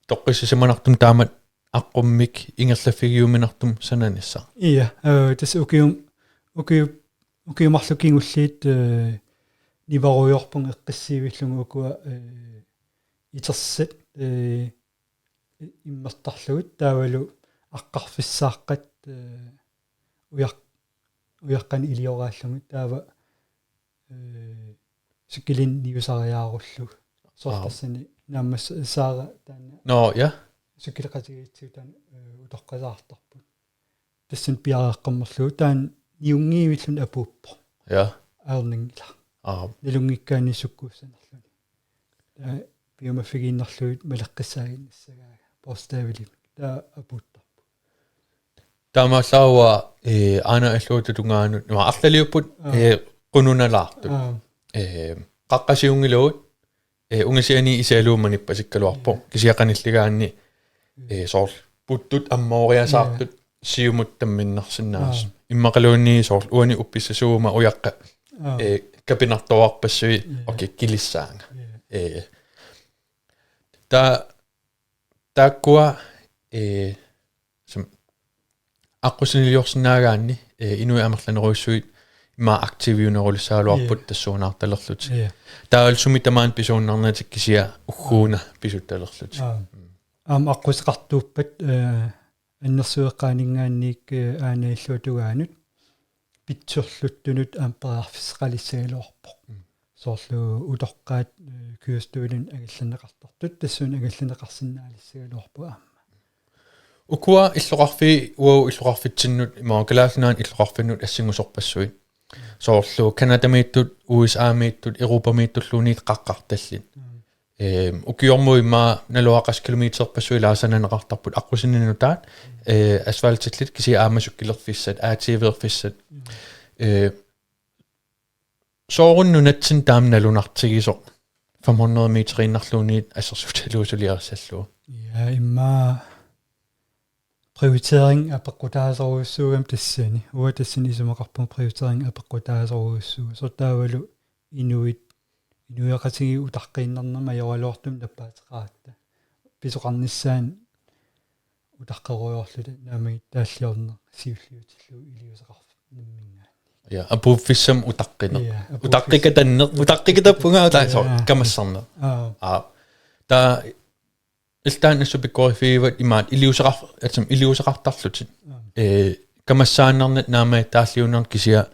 toqqissisimanartumik taamatut aqqummik ingerlaffigiuminartumik sananissaq? Ja, eh, tassa ukium-, ukiu-, ukiut marluk kingulliit, eh, nivarujoorpunga eqqissiivillugu ukua, eh, itersat, eh, immertarlugit taavalu aqqarfissaaqqat, eh, ujaq-, ujaqqanik ilioraallugit taava, eh, cykelinniusariaarullugu. Soorlu Aap. tassani naammassaara taanna Nå, ja. cykeqatigiitsigut taanna, eh, utoqqasaartarput. Tassani piareeqqammerlugu taanna niunngivilluni apuuppoq. Ja. Ajornanngilaq. Aap. Nalunngikkaanni sukkuussanerluni. Taava piumaffigiinnarlugit maleqqissaaginnassagaa bogstavelimik. Taava apuuttarpoq. Taamaallaat, eh, aana illuutu tungaanut, ima arlaliupput, Aap. eh, qununalaartut. Aap. Eh, qaqqasiunngilagut, eh, ungasiani isigalugu manippasikkaluarpoq. Ja. Kisianni qanilligaanni, Mm. eh, soorlu puttut ammooriasaartut Ja. siumut tamminnersinnaasut. Aap. Immaqaluunniit soorlu uani uppissasuuguma ujaqqat, Aap. eh, kapinartuarpassuit, Ja. okay, kilissaanga. Ja. Eh, ta-, taakkua, eh, som-, aqqusiniliorsinnaagaanni, eh, inuit amerlanerujussuit ima aktiviunerulissagaluarput Ja. tassuunaartalerlutik. Ja. Taavalu sumi tamaani pisuunnarnatik kisianni ugguuna pisuttalerlutik. Aap. Aamma aqquseqartuuppat, eh, annersueqqaaninngaanniit, eh, aana illuutu tungaanut pitsorluttunut aamma periarfissaqalissagaluarpoq. Mm. Soorlu utoqqaat, eh, kørestolini angallanneqartartut, tassuuna angallanneqarsinnaalissagaluarput aamma. Ukua illoqarfii, uagut illoqarfitsinnut, ima Kalaallit Nunaanni illoqarfinnut assingusorpassuit. Soorlu Canadamiittut, U S A-miittut, Europamiittulluunniit qaqqartallit. Mm. Ehm, ukiormut immaqa naluara qassit kilometerpassuit ilaa sananeqartarput aqqusineq nutaat, eh, asfaltillit kisianni aamma cykelerfissat, A T V-erfissat. Mm. Eh, sooruna nunatsinni taama nalunartigisoq fem hundrede meteriinnarluunniit assersuutigalugu suliarissallugu. Ja, immaqa prioritering apeqqutaasorujussuugami tassani. Uanga tassani isumaqarpunga prioritering apeqqutaasorujussuuvoq. Soorlu taavalu inuit, inuiaqatigiit utaqqiinnarnermik ajoraluartumik nappaateqaratta. Pisoqarnissaat utaqqerujoorluta naammagittaalliorneq siulliutillugu iliuuseqarnerminngaanniit. Ja, apuuffissamik utaqqineq. Ja, apuuffissamik. Utaqqikatanneq, utaqqikatappunga taava Ja. kamassanneq. Aa. Aa. Taava iltaan assut pikkoriffigivat imaat iliuuseqar-, atsam iliuuseqartarlutit. Aa. Eh, kamassaannarnat naammagittaalliuinnarnat kisianni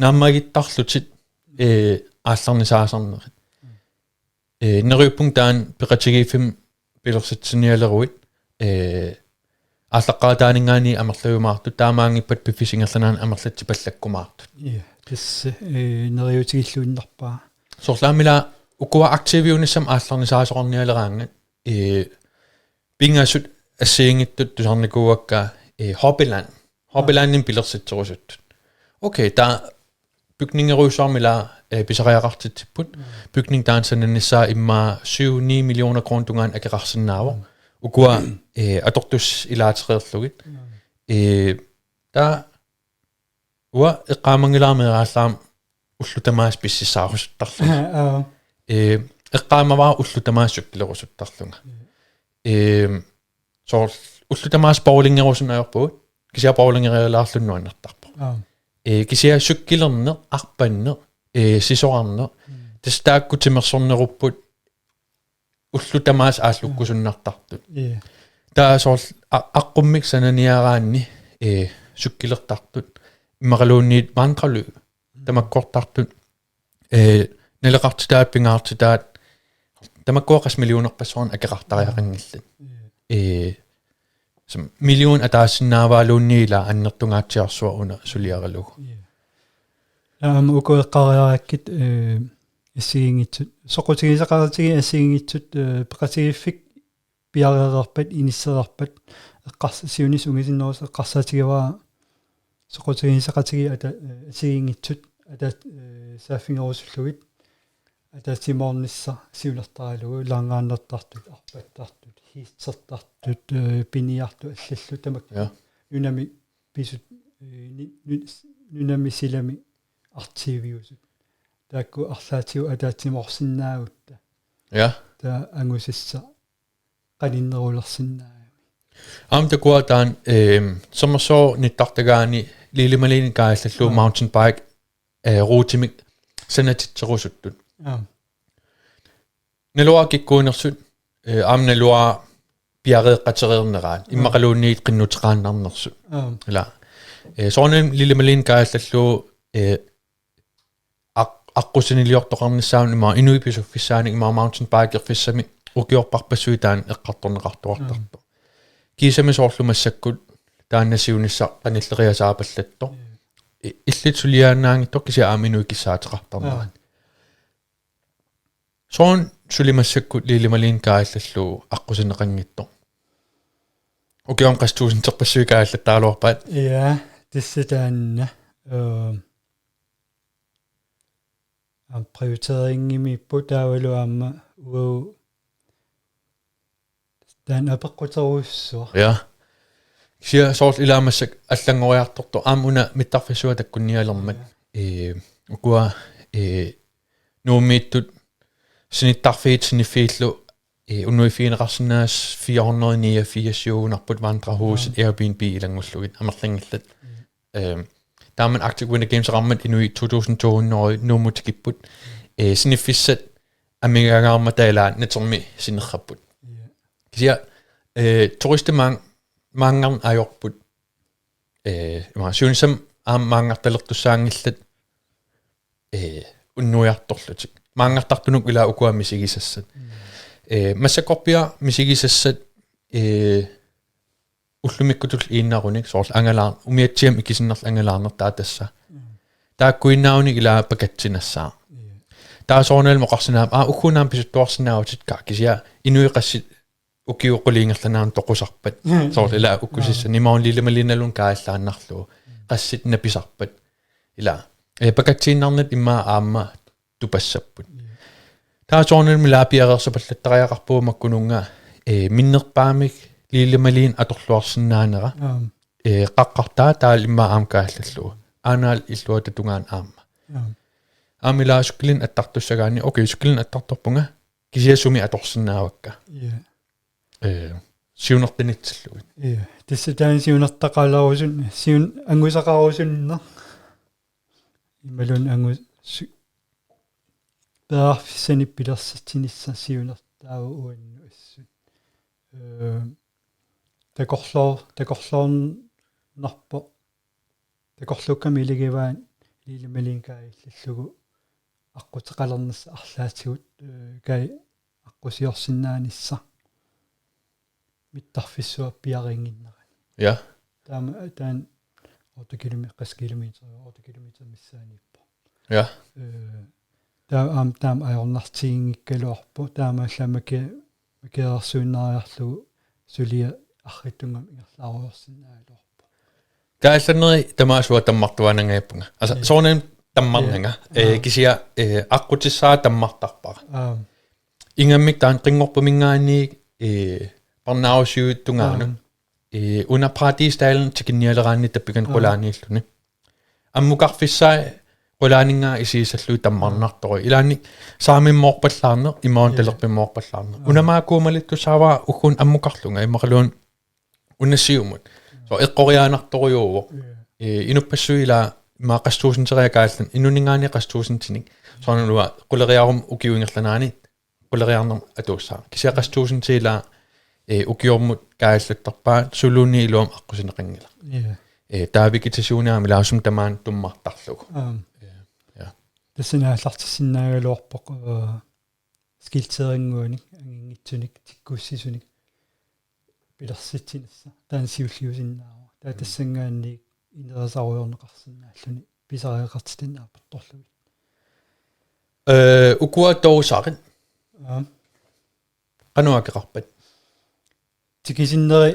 naammagittarlutit, eh, aallarnisaasarnerit. Mm. Eh, neriuppunga taanna peqatigiiffimmi pilersitsinialeruit, eh, aallaqqaataaninngaanniit amerlajumaartut taamaanngippat piffissap ingerlanerani amerlatsipallakkumaartut. Ja, tassa, eh, neriuutigilluinnarpara. Soorlu aamma ila ukua aktiviunissamut aallarnisaasoqarnialeraangat, eh, pingasut assigiinngitsut tusarnikuuakka, eh, Hobbyland. Hobbylandimik pilersitserusuttut. Okay, taava bygningerujussuarmik ila, eh, pisariaqartitsipput. Mm. Bygning taanna sananissaa immaqa syv ni millioner kroner tungaanut akeqarsinnaavoq. Mm. Ukua, eh, atortussat ilaatereerlugit. Mm. Eh, taava uanga eqqaamanngilara meeraallaamik ullut tamaasa pississaarusuttarlunga. Aa. Eh, eqqaamavara ullut tamaasa cykelerusuttarlunga. Mm. Eh, soorlu ullut tamaasa bowlingerusunneq ajorpugut. Kisianni bowlingerialaarluni nuannertarpoq. Aa. Eh, kisianni cykelerneq, arpanneq, eh, sisorarneq. Mm. Tassa taakku timersornerupput ullut tamaasa aallukkusunnartartut. Ja. Taava soorlu a-, aqqummik sananiaraanni, eh, cykelertartut. Immaqaluunniit vandreløb. Mm. Tamakkortartut. Eh, naleqartitaat, pingaartitaat. Tamakkua qassit millionerpassuarnik akeqartariaqanngillat. Ja. Eh, som million ataasinnaavaaluunniit ila annertungaatsiarsuaq una suliaralugu. Ja. Aamma uku eqqaariarakkit, eh, assigiinngitsut, soqutigisaqaratigit assigiinngitsut, eh, peqatigiiffik piareerpat, inissereerpat, eqqars-, siunissaq ungasinnerusoq eqqarsaatigivara soqutigisaqatigiit ata-, eh, assigiinngitsut ata-, eh, saaffigerusullugit ataatsimoornissaq siunertaralugu, langrennertartut, arpattartut, heatertartut, eh, piniartut allallu tamakku. Ja. Nunami pisut, eh, ni-, nu-, nunami silami aktiviusut. Taakku arlaatigut ataatsimoorsinnaagutta. Ja. Taava angusassaq qaninnerulersinnaagami. Aamma takuara taanna, ehm, sermersuup nittartagaani, Lillemaliinit kaajallallugu mountainbike, eh, ruutimik sanatitserusuttut. Naluara kikkuunersut, eh, aamma naluara piareeqqatereerneraat, immaqaluunniit qinnuteqaannarnersut. Ila, eh, soorunami Lillemaliinit kaajallallugu, eh, aq-, aqqusiniliortoqarnissaanut ima inuit pisuffissaannik ima mountainbikerfissamik ukiorparpassuit taanna eqqartorneqartuartartoq. Kiisami soorlu massakkut taanna siunissaq qanilleriasaapallattoq. I-, illit suliaannaanngitsoq kisianni aamma inuit kissaateqartarnerat. Soorunami suli massakkut Lillemaliinit kaajallallugu aqqusineqanngitsoq. Ukioq qassit tuusinterpassuit kaajallattaraluarpaat. Ja, tassa taanna. Øhm, aamma prioriteringimiippoq taavalu aamma uagut taanna apeqquterujussuaq. Ja. Kisianni soorlu ilaa massakkut allanngoriartortoq aamma una mittarfissuaq takkunnialermat. Ja. Ee, ukua, ee, Nuummiittut sinittarfiit siniffiillu, ee, unnuiffigineqarsinnaasut fire hundrede niogfirs siugunarput vandrehus, ja, Airbnb ilanngullugit amerlanngillat. Mm. Øhm, taamani Arctic Winter Gameseqarmat inuit to tusind to hundrede Nuummut tikipput. Ee, siniffissat amigaangaarmata ilaa natermi sinerrapput. Ja. Kisianni, ee, turisti maang-, maanngarneq ajorput. Ee, ima siunissami aamma maanngartalertussaanngillat, ee, unnuiartorlutik. Maanngartartunut ilaa ukua misigisassat. Mm. Ee, massakkorpiaq misigisassat, ee, ullumikkutulli iinnarunik soorlu angalaar-, umiatsiamik ikisinnerluni angalaarnertaa tassa. Mm. Taakkuinnaagunik ilaa pakatsinassaaq. Ja. Taava soorunalimi oqarsinnaavara, aa, ugguuna aamma pisuttuarsinnaavutit, kisianni inuit qassit ukiut qulit ingerlaneranni toqusarpat. Mm. Soorlu ilaa ukkusissat, ja, imaluunniit Lillemaliinnaluunniit kaajallaannarlugu. Mm. Qassit napisarpat. Ilaa. Ee, pakatsiinnarnata immaqa aamma tupassapput. Ja. Taava soorunalimi ilaa piareersapallattariaqarpugut makkununnga, ee, minnerpaamik Lillemaliinik atorluarsinnaanera. Aam. Ee, qaqqartaa taavalu immaqa aamma kaajallallugu. Aanalu illuata tungaanut aamma. Aam. Aamma ilaa cykelinik attartussagaanni, okay, cykelinik attartorpunga, kisianni sumi atorsinnaavakka. Ja. Ee, siunertanitsillugit. Ja. Tassa taanna siunertaqalerusun-, siun-, angusaqarusunneq. Imaluunniit angus-, su-, periarfissanik pilersitsinissaq siunertaavoq uannut assut. Ee, takorloo-, takorloornarpoq. Takorluukkami ilagivaat Lillemaliinit kaajallallugu aqquteqalernissaq arlaatigut, ee, kai aqqusiorsinnaanissaq mittarfissuaq piariinnginnerani. Ja. Taama, taanna otte kilometer, qassit kilometer, otte kilometer missaaniippoq. Ja. Ee, taava aamma taama ajornartiginngikkaluarpoq, taamaallaat maki-, makiarsuinnariarlugu suliaq arriitsunnguamik ingerlaarujoorsinnaagaluarpoq. Kaajallannerit tamaasa uanga tammartuaannangajappanga. Altså, ja, soorunami tammarnanga. Ja. Ee, ja, kisianni, ee, aqqutissara tammartarpara. Aam. Ingammik taanna Qinngorpuminngaanniit, ee, parnaarusiuit tungaanut. Aam. Ee, una Paradisdalen tikinnialeraanni tappikani, aam, qulaaniilluni. Ammukarfissai qulaaninngaanniit isigisallugit tammarnartorujuk. Ilaanni saamimmoorpallaarneq, imaluunniit, ja, talerpimmoorpallaarneq. Aam. Una aamma akuumalittussaavara ugguuna ammukarlunga, immaqaluunniit una siumut. Soorlu eqqoriaannartorujuuvoq. Ja. Ee, inuppassuit ilaa immaqa qassit tuusinteriarlugit kaallan, inunninngaanniit qassit tuusintinik. Soorunami uanga quleriaruma ukiup ingerlanerani quleriarnermut atuussaanga. Kisianni qassit tuusintit ilaa, ee, ukiormut kaajallattarpaat, suluunniit iluamik aqqusineqanngilaq. Ja. Ee, taava vegetationi aamma ilaa sumi tamaani tummartarlugu. Aam. Ja. Ja. Tassani aallartissinnaagaluarpoq, ee, skilteerinnguanik, anginngitsunik, tikkuussisunik pilersitsinissaq. Taanna siulliusinnaavoq. Taava, mm, tassanngaanniit ineriartorneqarsinnaalluni pisariaqartitannik aportorlugit. Ee, ukua doosarit. Aam. Qanoq akeqarpat? Tikisinneri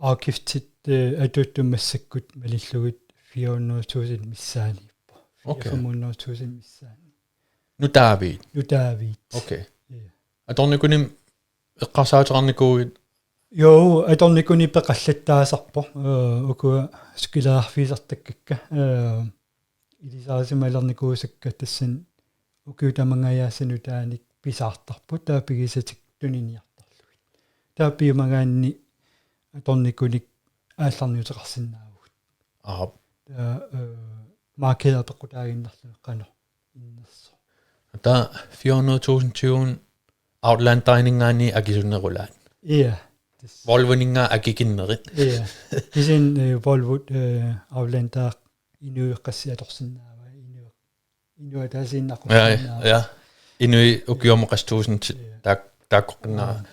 afgiftit, ee, atuuttut massakkut malillugit fire hundrede tusind missaaniippoq. Okay. Fire hundrede tusind missaani. Nutaaviit? Nutaaviit. Okay. Ja. Atornikunik eqqarsaateqarnikuuit? Jo, atornikunik peqallattaasarpoq. Ee, ukua cykeleriarfigisartakkakka. Ee, ilisarisimalernikuusakka tassani ukiut tamangajaasa nutaanik pisaartarput, taava pigisatik tuniniartarlugit. Taava piumagaanni atornikunik aallarniuteqarsinnaavugut. Aap. Taava, øh, markeder peqqutaaginnarluni qanoq innersoq. Taava fire hundrede tusind tyven Outlanderinngaanniit akisunerullaat. Ja. Tassa. Volvoninngaanniit akikinnerit. Ja. Kisianni, øh, Volvot, øh, Outlander inuit qassit atorsinnaavaat, inuit, inuit ataasiinnaq Ja, atorsinnaavaat. ja. Inuit ukiormut qassit tusind ti-, Ja. taak-, taakkoqqinnaa.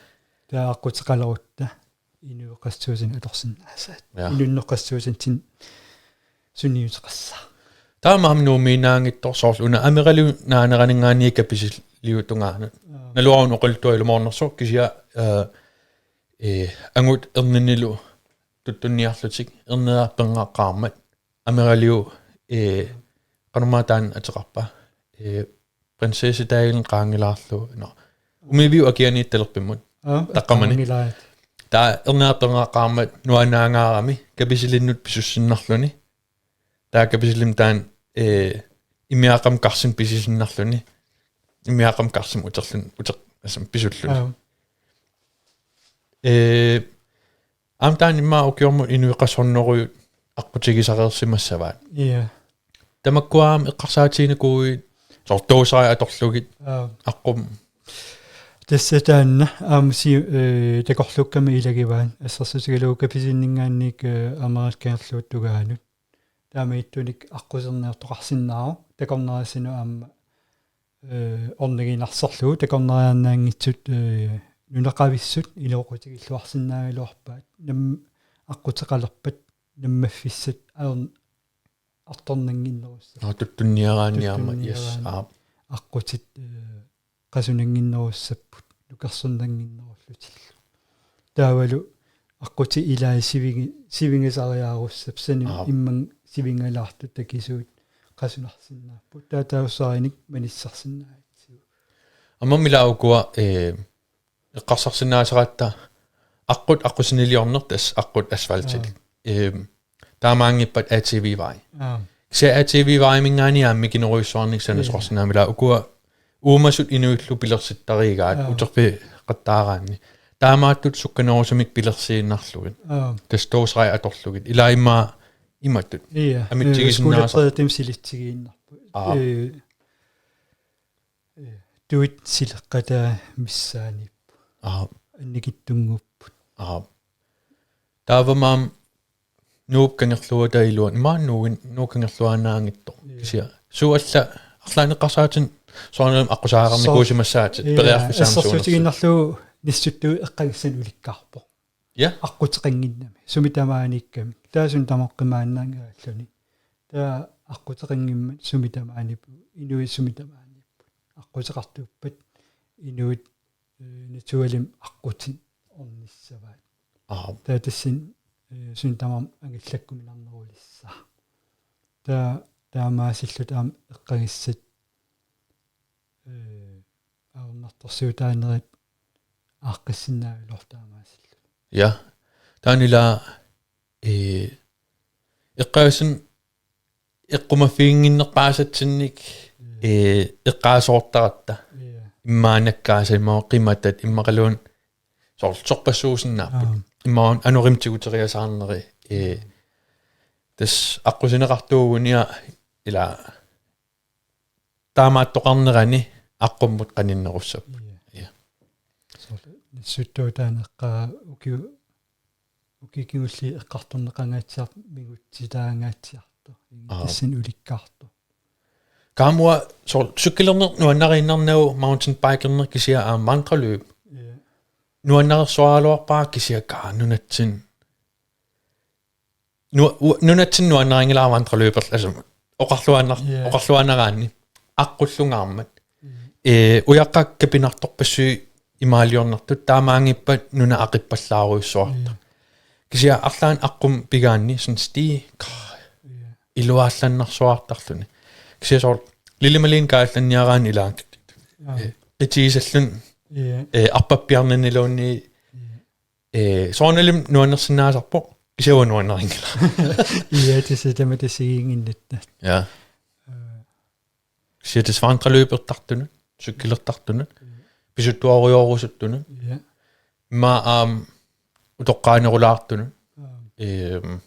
Taava aqqutigaluarutta inuit qassit tusind atorsinnaasaat. Ja. Inunnut qassit tusindit sunniuteqassaaq. Taamaammat Nuummiinnaanngitsoq soorlu una Ameraliu naaneraninngaanniit Kapisiliup tungaanut. Aap. Naluara una oqaluttuaq ilumoornersoq kisianni, øh, øh, angut erninilu tuttunniarlutik erniaarperngaqqaarmat Ameraliu, øh, qanormaa taanna ateqarpa, øh, prinsessedalen qaangilaarlugu. Nå. Umiviup akianiittalerpimmut. Aap, Taqqamani. qaangilaat. Taava erniaarperngaqqaarmat nuannaangaarami Kapisilinnut pisussinnarluni. Taava Kapisilimmi taanna, øh, immiaaqqamik karsinik pisisinnarluni. Immiaaqqamik karsinik uterluni, uter-, altså pisulluni. Aap. Øh, aamma taanna immaqa ukiormut inuit qassit hunnorujut aqqutigisareersimassavaat. Ja. Tamakkua aamma eqqarsaatiginikuuit soorlu Dozai atorlugit Aap. aqqum. Tassa taanna aamma si-, øh, takorluukkama ilagivaat assersuutigalugu Kapisilinninngaanniit, øh, Ameraluk Kangerluup tungaanut. Taamaattunik aqquserniortoqarsinnaavoq takornariassanut aamma, øh, orniginarsorlugu takornariaannaanngitsut, øh, nunaqavissut iluaqutigilluarsinnaagaluarpaat nam-, aqquteqalerpat nammaffissat ajorn-, artornannginnerussapput. Nå, tuttunniaraanni aamma, yes. Tuttunniaraanni. Aap. Aqqutit, øh, qasunannginnerussapput, nukersornannginnerullutillu. Taavalu aqqutit ilaat sivingi-, sivingisariaarussapput, sanimut Aap. Immaqa sivingalaartut takisuut qasunarsinnaapput. Taava taussaarinik manissarsinnaagatsigu. Aamma ila ukua, øh, eqqarsarsinnaasaratta aqqut aqqusiniliorneq tassa aqqut asfaltit. Aap. Øh, taamaanngippat A T V-vej. Aap. Kisianni A T V-vejiminngaanniit aamma mikinerujussuarnik sanasoqarsinnaammat ila ukua uumasut inuillu pilersittarigaat Aap. Uterfeqattaaraanni. Taamaattut sukkanerusumik pilersiinnarlugit. Aap. Tassa Dozai atorlugit. Ila immaqa imatut. Ja. Amitsigisinnaasarput. Øh, skuterprædiamik silitsigiinnarput. Aap. Øh, øh, tuit sileqqataa missaaniippoq. Aap. Annikitsunnguupput. Aap. Taava aamma Nuup Kangerluata iluani. Immaqa Nuup, Nuup Kangerluaannaanngitsoq. Ja. Kisianni. Suut alla arlaanneqarsaatit soorunami aqqusaarnikuusimassaatit. Ja, periarfissaamik suunersoq. Assersuutigiinnarlugu Nissuttuut eqqagassanik ulikkaarpoq. Ja. Aqquteqannginnami. Sumi tamaaniikkami. Taava suna tamarmiinnanngilalluni. Taava aqquteqanngimmat sumi tamaaniippoq. Inuit sumi tamaaniipput. Aqquteqartuuppat inuit, øh, naturligimik aqqutit ornissavaat. Aap. Taava tassani, øh, suna tamarmi angallakkuminarnerulissaaq. Taava taamaasilluta aamma eqqagassat, øh, ajornartorsiutaanerit aaqqissinnaagaluarput taamaasilluta. Ja. Taanna ila, øh, eqqagassanik eqqumaffiginnginnerpaasatsinnik, øh, eqqaasoortaratta. Ja. Immaqa nakkaasat, immaqa qimatat, immaqaluunniit soorlu sorpassuusinnaapput. Aap. Immaqa anorimik tiguteriasaarneri, øh, tassa aqqusineqartuugunia ila taamaattoqarnerani aqqummut qaninnerussapput. Ja. Ja. Soorlu Nissuttuut taanna eqqaa ukiu-, ukiut kingulliit eqqartorneqangaatsiarpoq mingutsitaangaatsiartoq. Aap. Tassani ulikkaartoq. Kaamua soorlu cykelerneq nuannariinnarnagu mountainbikerneq kisianni aamma vandreløb. Ja. Nuannarersuaraluarpara kisianni kaa nunatsinni. Nu-, u-, nunatsinni nuannarinngilara vandreløberluni, altså oqarluaannar-, Ja. oqarluaannaraanni aqqullungaarmat. Mm. Øh, ujaqqat kapinartorpassuit imaaliornartut taamaanngippat nuna aqippallaarujussuartoq. Ja. Kisianni arlaannik aqqummut pigaanni sådan sti Ja. iluaallannarsuartarluni. Kisianni soorlu Lili Malene kaajallanniaraanni ilaanni. Ja. Øh, qitigisalluni, Ja. øh, arpappiarnaniluunniit, Ja. øh, soorunalimi nuannersinnaasarpoq, kisianni uanga nuannarinngilara. Ja, tassa tamatta assigiinnginnatta. Ja. Øh. Kisianni tassa vandreløbertartunut, cykelertartunut, Ja. pisuttuarujorusuttunut, Ja. immaqa aamma utoqqaanerulaartunut, Aap. øh,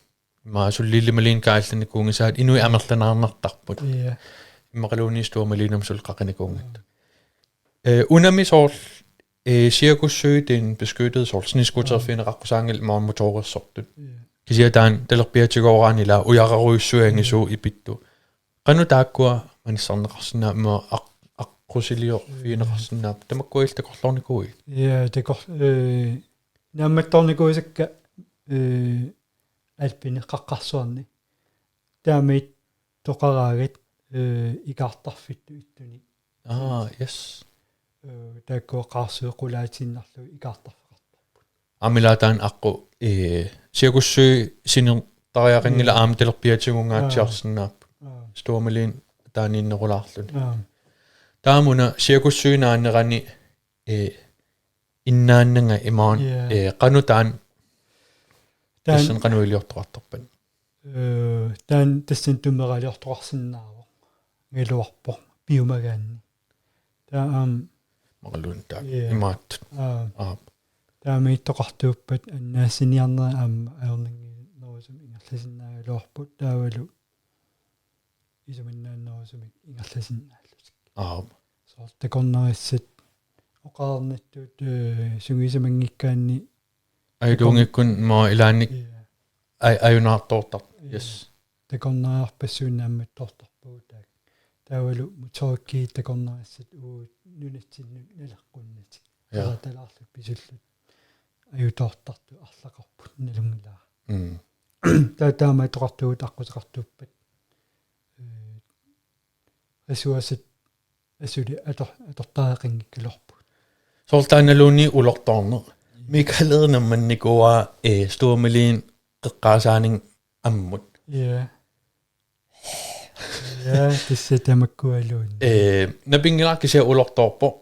Immaqa suli Lille Malene kaajallanikuunngisaat inuit amerlanaarnartarput. Ja. Immaqaluunniit Store Malenemi suli qaqinikuunngittut. Eh, unami soorlu, eh, cirkussyit, det er en beskyttet soorlu snescooterfigineqaqqusaanngillat imaluunniit motoorersortut. Ja. Kisianni taanna talerpiatigooraanni ila ujararujussuit angisuut ipittut. Qanoq taakkua manissarneqarsinnaapput, aq-, aqqusiliorfigineqarsinnaapput, tamakkua illit takorloornikuuit? Ja, takor-, eh, naammattoornikuusakka, eh, alpini qaqqarsuarni. Taamaattoqaraangat, eh, ikaartarfittut ittunik. Ah, yes. Eh, taakkua qaarsuit qulaatiinnarlugit ikaartarfeqartarput. Aamma ila taanna aqqut, eh, cirkussyit sinertariaqanngillat Ja. aamma talerpiatigungaatsiarsinnaapput. Aa, Store Malene taaniinnerulaarluni. aa. Taamuna cirkussyinaanerani, eh, innaannanga imaluunniit, Ja. eh, qanoq taanna Taanna, tassani qanoq iliortoqartarpat? eh, taanna tassani tummeraliortoqarsinnaavoq. Angaluarpoq piumagaanni. Taava aamma Maqaluunniit taava Ja. imaattoq. Aa, Aap. taamaattoqartuuppat annaassiniarnerit aamma ajornannginnerusumik ingerlasinnaagaluarput taavalu isumannaannerusumik ingerlasinnaallutik. Aap. Soorlu takornarissat oqarnittut, eh, sungiusimanngikkaanni Ajutuunngikkuni imaluunniit ilaanni ja, aj-, ajunaartoortarput. Ja. Yes. Takornariarpassuit naammattoortarpagut taakku. Taavalu motorikki takornarissat uagut nunatsinnut naleqqunnatik. Ja. Qeratalaarlugit pisullutik ajutoortartut arlaqarput nalunngilara. Mm. Taava taamaattoqartugut aqquteqartuuppat. Eh, ressourcit asuli ator-, atortariaqanngikkaluarpugut. Soorlu taannaluunniit ulortoorneq. Mikael Eriksen nammannikuuaa, eh, Store Malene qeqqaasaanit ammut. Ja. Ja, tassa tamakkualuunniit. Eh, napinngilara kisianni ulortoorpoq.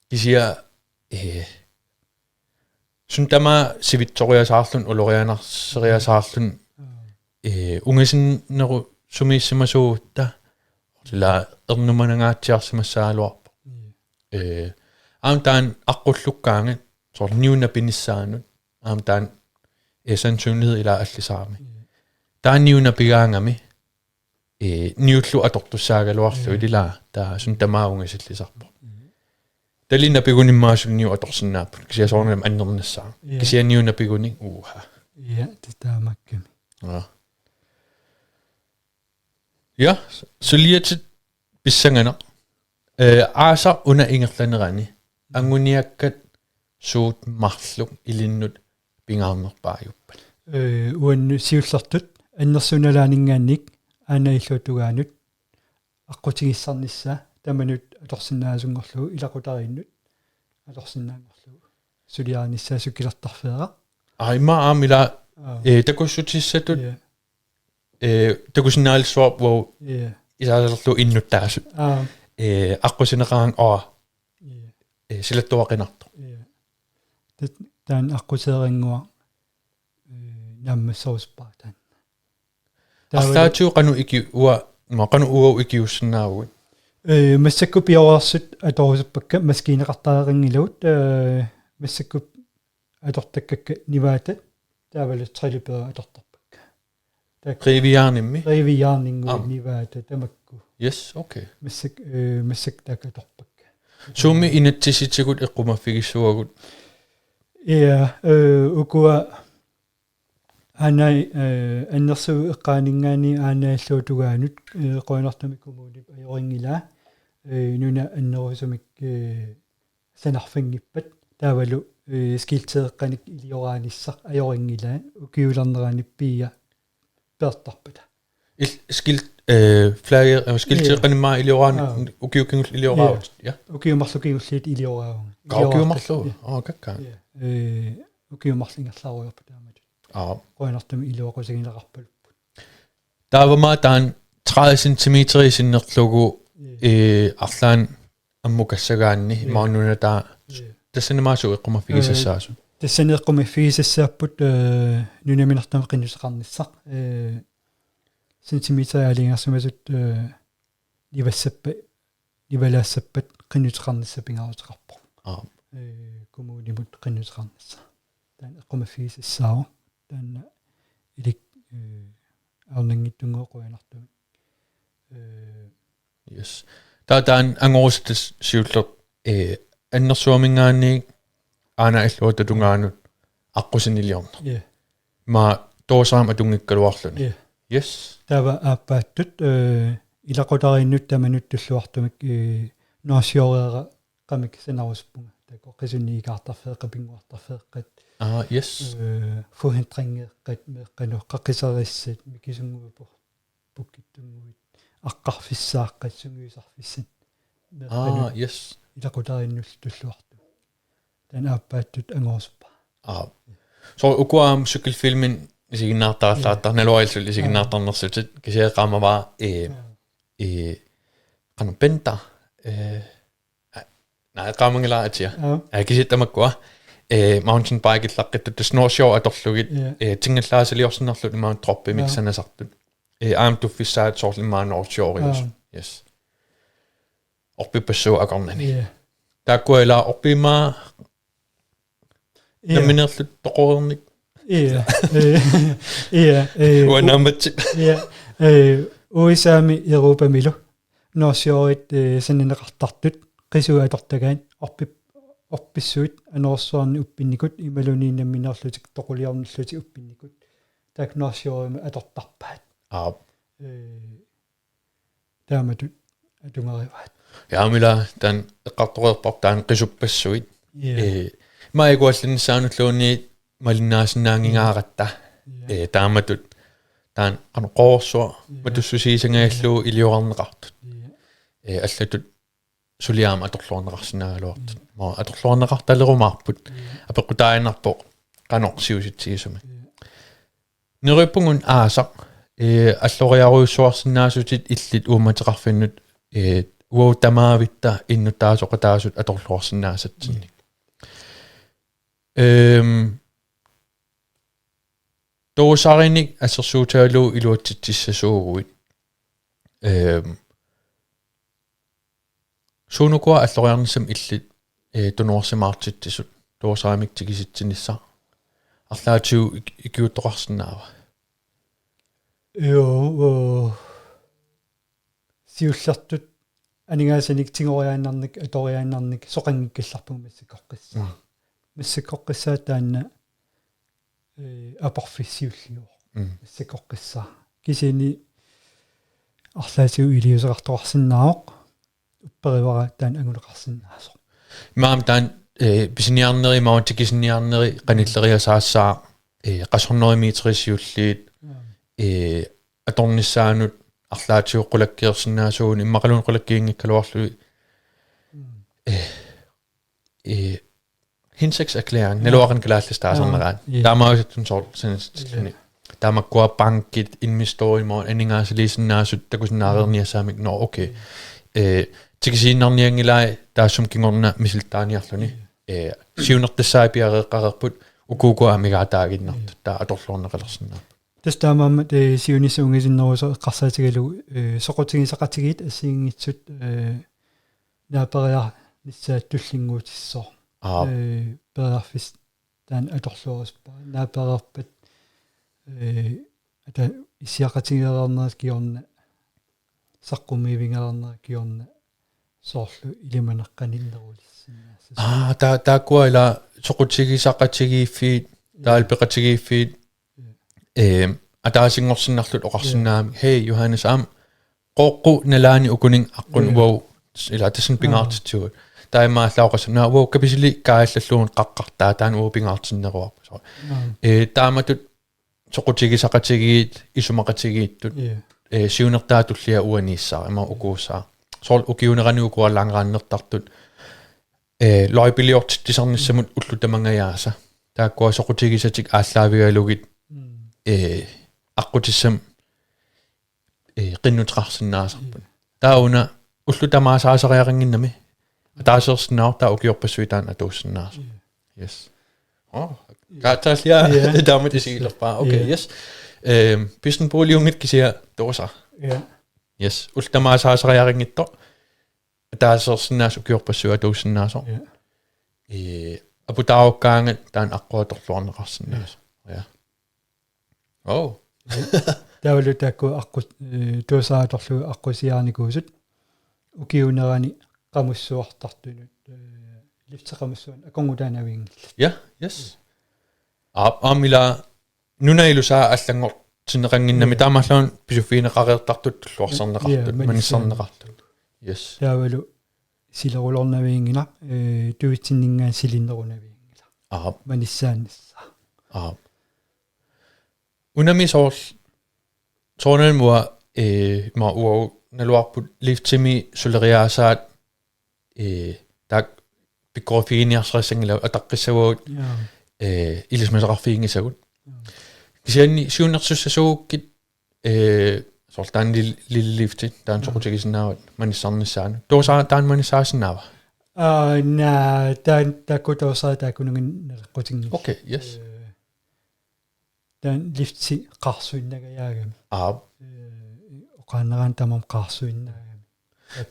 Kisianni, eh, suut tamaasa sivitsoriasaarluni, ulorianarseriasaarluni, Aa, eh, ungasinnerusumiissimasuugutta, sila ernumanangaatsiarsimassagaluarpoq. ja, Eh, aamma taanna aqqullukkaangat, soorlu niuna pinissaanut, aamma taanna, eh, sandsynlighed ila allisarami. ja, Taanna niuna pigaangami, eh, niullu atortussaagaluarlugit Ja. ila, taava suut tamaasa ungasillisarpoq. ja. Taava niuna piguni immaqa suli niut atorsinnaapput. Kisianni soorunami annernassaaq. Ja. Kisianni niuna piguni, uha. Ja, tassa taamaakkami. Ja. Ja, suliatit pissanganaq. Eh, aasaq una ingerlanerani. Anguniakkat suut marluk ilinnut pingaarnerpaajuppat? Eh, uannut siullertut annersuup nalaaninngaanniit aana illuatungaanut aqqutigissarnissaa tamanut atorsinnaasunngorlugu ilaqutariinnut atorsinnaanngorlugu suliarinissaa cykelertarfeeraq. Aa, immaqa aamma ila, aa, eh, takussutissatut, ja, eh, takusinnaalersuarput uagut, ja, isaalerlugu innuttaasut. Aa. Eh, aqqusineqaraangat, aa, ja, eh, silattuaqqinartoq. Ja. Tat-, taanna aqquseerannguaq, eh, naammasserusuppara taanna. Taava arlaatigut qanoq iki-, uanga, ma-, qanoq uagut ikiuussinnaavugut? Eh, massakkut pioreersut atorusuppakka maskiineqartariaqanngilagut, eh, massakkut atortakkakka nivaata, taavalu trillebørit atortarpakka. Taakku Qiviaarnimmi? Qiviaarninnguit. Aamma. Nivaata tamakku. Yes, okay. Massak-, eh, massakkut taakku atorpakka. Suumi inatsisitigut eqqumaffigissavagut? Ja, eh, ukua aana, eh, annersuup eqqaaninngaanniit aana illuatungaanut, eh, qujanartumik kommunip ajorinngilaa, eh, nunap annerusumik, eh, sanarfinngippat taavalu, eh, skilteeqqanik ilioraanissaq ajorinngilaa ukiulernerani pia peertarpata. Il-, skil-, eh, flagge-, eh, skilteeqqanik, ja, immaqa ilioraanni, aa, ukiut kingulliit ilioraavut, ja. Ja. Ukiut marluk kingulliit ilioraavunga. Kaa ukiut marluk? Ilioraartut, ja. Aa, kakkaak. Ja. Eh, ukiut marluk ingerlaarujoorput taamatut. Aa. Qujanartumik iluaqusigineqarpalupput. Taavami taanna tredive centimeter sinnerlugu, ja, eh, arlaannik ammukassagaanni, ja, immaqa nunataa, ja, tassanimaatigut eqqumaffigisassaasut? Eh, tassani eqqumaffigisassaapput, eh, nunaminertamut qinnuteqarnissaq, eh, centimeterit aalajangersimasut, eh, nivassappat, nivalaassappat qinnuteqarnissaq pingaaruteqarpoq. Aa. Eh, kommunimut qinnuteqarnissaq. Taanna eqqumaffigisassaavoq. Taanna ilik-, eh, ajornanngitsunnguit qujanartumik. Eh, yes. Taava taanna angorusuttut siulleq, eh, annersuaminngaanniit aana illuatungaanut aqqusiniliorneq. Ja. Immaqa Torsarami atunngikkaluarluni. Ja. Yes. Taava aappaattut, eh, ilaqutariinnut tamanut tulluartumik, eh, nuansioreera qamik sanarusuppunga. Taakku qisunnik ikaartarfeeqqat, pinnguartarfeeqqat. Ah, yes. Eh, forhindringeeqqat, meeqqanut qaqiserissat, mikisunnguit pukkitsunnguit, aqqarfissaaqqat, sungiusarfissat. Ah, meeqqanut yes. Ilaqutariinnullu tulluartumik. Taanna aappaattut angorusuppara. Ah. So, ukua aamma cykelfilmit isiginnaartarallaartartut, ja, naluara illit isiginnaartarnersutit, kisianni eqqaamavara, eh, ja, eh, qanoq Bender, eh, a-, naa, eqqaamanngilara atia. Ja. Eh, kisianni tamakkua, eh, mountainbike-llaqqittuttut snorshow atorlugit, ja, eh, tingallaassaliorsinnarlutik imaluunniit droppimik, ja, sanasartut. Eh, aamma tuffissaat soorlu immaqa nordshow. Ja. Yes. Orpippassuit akornanni. Ja. Taakkua ila orpimmaa Ja. Nammineerlutit toqoreernikka. Ja. Eh, ja, eh, uanga naammatsi. Ja. Eh, U S A-mi Europamilu. Norshow-it, eh, sananeqartartut. Qisuit atortagaat. Orpip-, orpissuit anorersuarnik uppinnikut. Imaluunniit nammineerlutik toquliornillutik uppinnikut. Taakku norshow-imi atortarpaat. Aap. Eh, taamatut atugarivaat. Ja, aamma ila taanna eqqartoreerparput taanna qisuppassuit. Ja. Eh, immaqa ikuallannissaanulluunniit malinnaasinnaanngingaaratta. Ja. Eh, taamatut taanna qanoq qoorsuaq, ja, matussusiisangajallugu, ja, iliorarneqartut. Ja. Eh, allatut suli aamma atorluarneqarsinnaagaluartut. Mm. Mo atorluarneqartalerumaarput. Mm. Apeqqutaaginnarpoq qanoq siusitsigisumik. Mm. Neriuppunga una aasaq, eh, alloriarujussuarsinnaasutit illit uummateqarfinnut, eh, uagut tamaavitta innuttaasoqataasut atorluarsinnaasatsinnik. Mm. Ehm, Torsarinik assersuutigalugu iluatsitsissasuuguit. Ehm, suunukua alloriarnissamut illit, eh, tunuarsimaartitsisut Torsarimik tikisitsinissaq arlaatigut ik-, ikiuuttoqarsinnaava? Jo, eh, siullertut aningaasanik tigoriaannarnik, atoriaannarnik soqanngikkallarpunga massakkoqqissaaq. Mm. Massakkoqqissaaq taanna, eh, aporfissarsiulliuvoq. Mm. Massakkoqqissaaq. Kisianni arlaatigut iliuuseqartoqarsinnaavoq. Upperivara taanna anguneqarsinnaasoq. Immaqa taanna, eh, pisiniarneri, imaluunniit tikisiniarneri, qanilleriasaassaaq, eh, qassinnerimiiteri siulliit, mm, eh, atornissaanut arlaatigut qulakkeersinnaasuugunik, immaqaluunniit qulakkiinngikkaluarlugit. Mm. Eh, eh, hensigtserklæring, ja, naluara qanoq kalaallisut taasarneraat. Ja. Ja. Taamaasillutik soorlu sanatillutik. Ja. Taamakkua bankit, investorit, imaluunniit aningaasaliisinnaasut takusinnaareerniassagamik, nå, okay. Ja. Eh, tikisiinnarnianngilai taassuma kingorna misilittaarniarluni. Ja. Eh, siunertassai piareeqqareerput, ukuuku amigaataaginnartut, ja, taava atorluarneqalersinnaapput. Tassa taamaammat, eh, siunissaq ungasinnerusoq eqqarsaatigalugu, eh, soqutigisaqatigiit assigiinngitsut, eh, naaperiarnissaat tullinnguutissaaq. Aap. Eh, periarfissat taanna atorluarusuppara. Naapereerpat, eh, ata issiaqatigeereernerit kingorna, saqqummiivigereernerit kingorna, soorlu ilimaneq qaninnerulissinnaassasoq. Aa, ta-, taakkua ila soqutigisaqatigiiffiit, ja, taava peqatigiiffiit, ja, eh, ataasinngorsinnarlutik oqarsinnaagamik. Ja. Hej, Johannes, aamma qooqqut nalaani ukuninnga aqqunik, ja, uagut, ila tassani, aa, pingaartitsivugut. Taava immaqa allaat oqassaaq, naa, uagut Kapisili kaajallallugu qaqqartaa, taanna uagut pingaartinneruarput. Soorlu. Aa. Eh, taamatut soqutigisaqatigiit, isumaqatigiittut, ja, eh, siunertaata tullia uaniissaaq, imaluunniit ukuussaaq. Soorlu ukiuunerani ukua langrendnertartut, eh, løjpeliortitsisarnissamut, mm, ullut tamangajaasa. Taakkua soqutigisatik aallaavigalugit, mm, eh, aqqutissamik, eh, qinnuteqarsinnaasarput. Mm. Taava una ullut tamaasaasariaqannginnami. Ataaseersinnaavoq, taava ukiorpassuit taanna atuussinnaasoq. Mm. Yes. Oh, ja, kaataallia, ja, taamatut isigilerpara. Okay, ja, yes. Ehm, Pissenboliungit kisianni Torsaq. Ja. Yes. Ullut tamaasaasariaqanngitsoq. Ataaseersinnaasoq, ukiorpassuit atuussinnaasoq. Ja. Eh, aputaarukkaangat taanna aqqut atorluarneqarsinnaasoq. Ja. Ja. Oh. Ja. Taavalu taakku aqqus-, eh, tuusaatorlu aqqusiaarnikuusut ukiuunerani qamussuartartunut, eh, lifti qamussuarnut akornutaanavianngillat. Ja, yes. Aap, aamma ila nunailusaa allanngortinneqannginnami. Ja. Taamaallaat pisuffigineqareertartut tulluarsarneqartut, ja, manissarneqartut. Yes. Taavalu silerulornavianngilaq, eh, tuitsinninngaanniit silinnerunavianngilaq. Aap. Manissaannissaa. Aap. Unami soorlu, soorunami uanga, eh, ima uagut naluarput liftimi suleriaasaat, eh, taakku pikkoriffigiinniarsarissanngilagut ataqqissavagut, ja, eh, ilisimasaqarfiginngisagut. Ja. Kisianni siunnersussasuugukkit, eh, soorlu taanna lil-, lille lifti, taanna, ja, soqutigisinnaavatit manissarnissaanut. Tuusaa taanna manissaasinnaava? Aa, naa, taanna taakku tuusaa taakkununnga naleqqutinngillat. Okay, yes. Eh, taanna lifti qaarsuinnaagajaagami. Aap. Eh, oqaannaraanni tamarmi qaarsuinnaagami.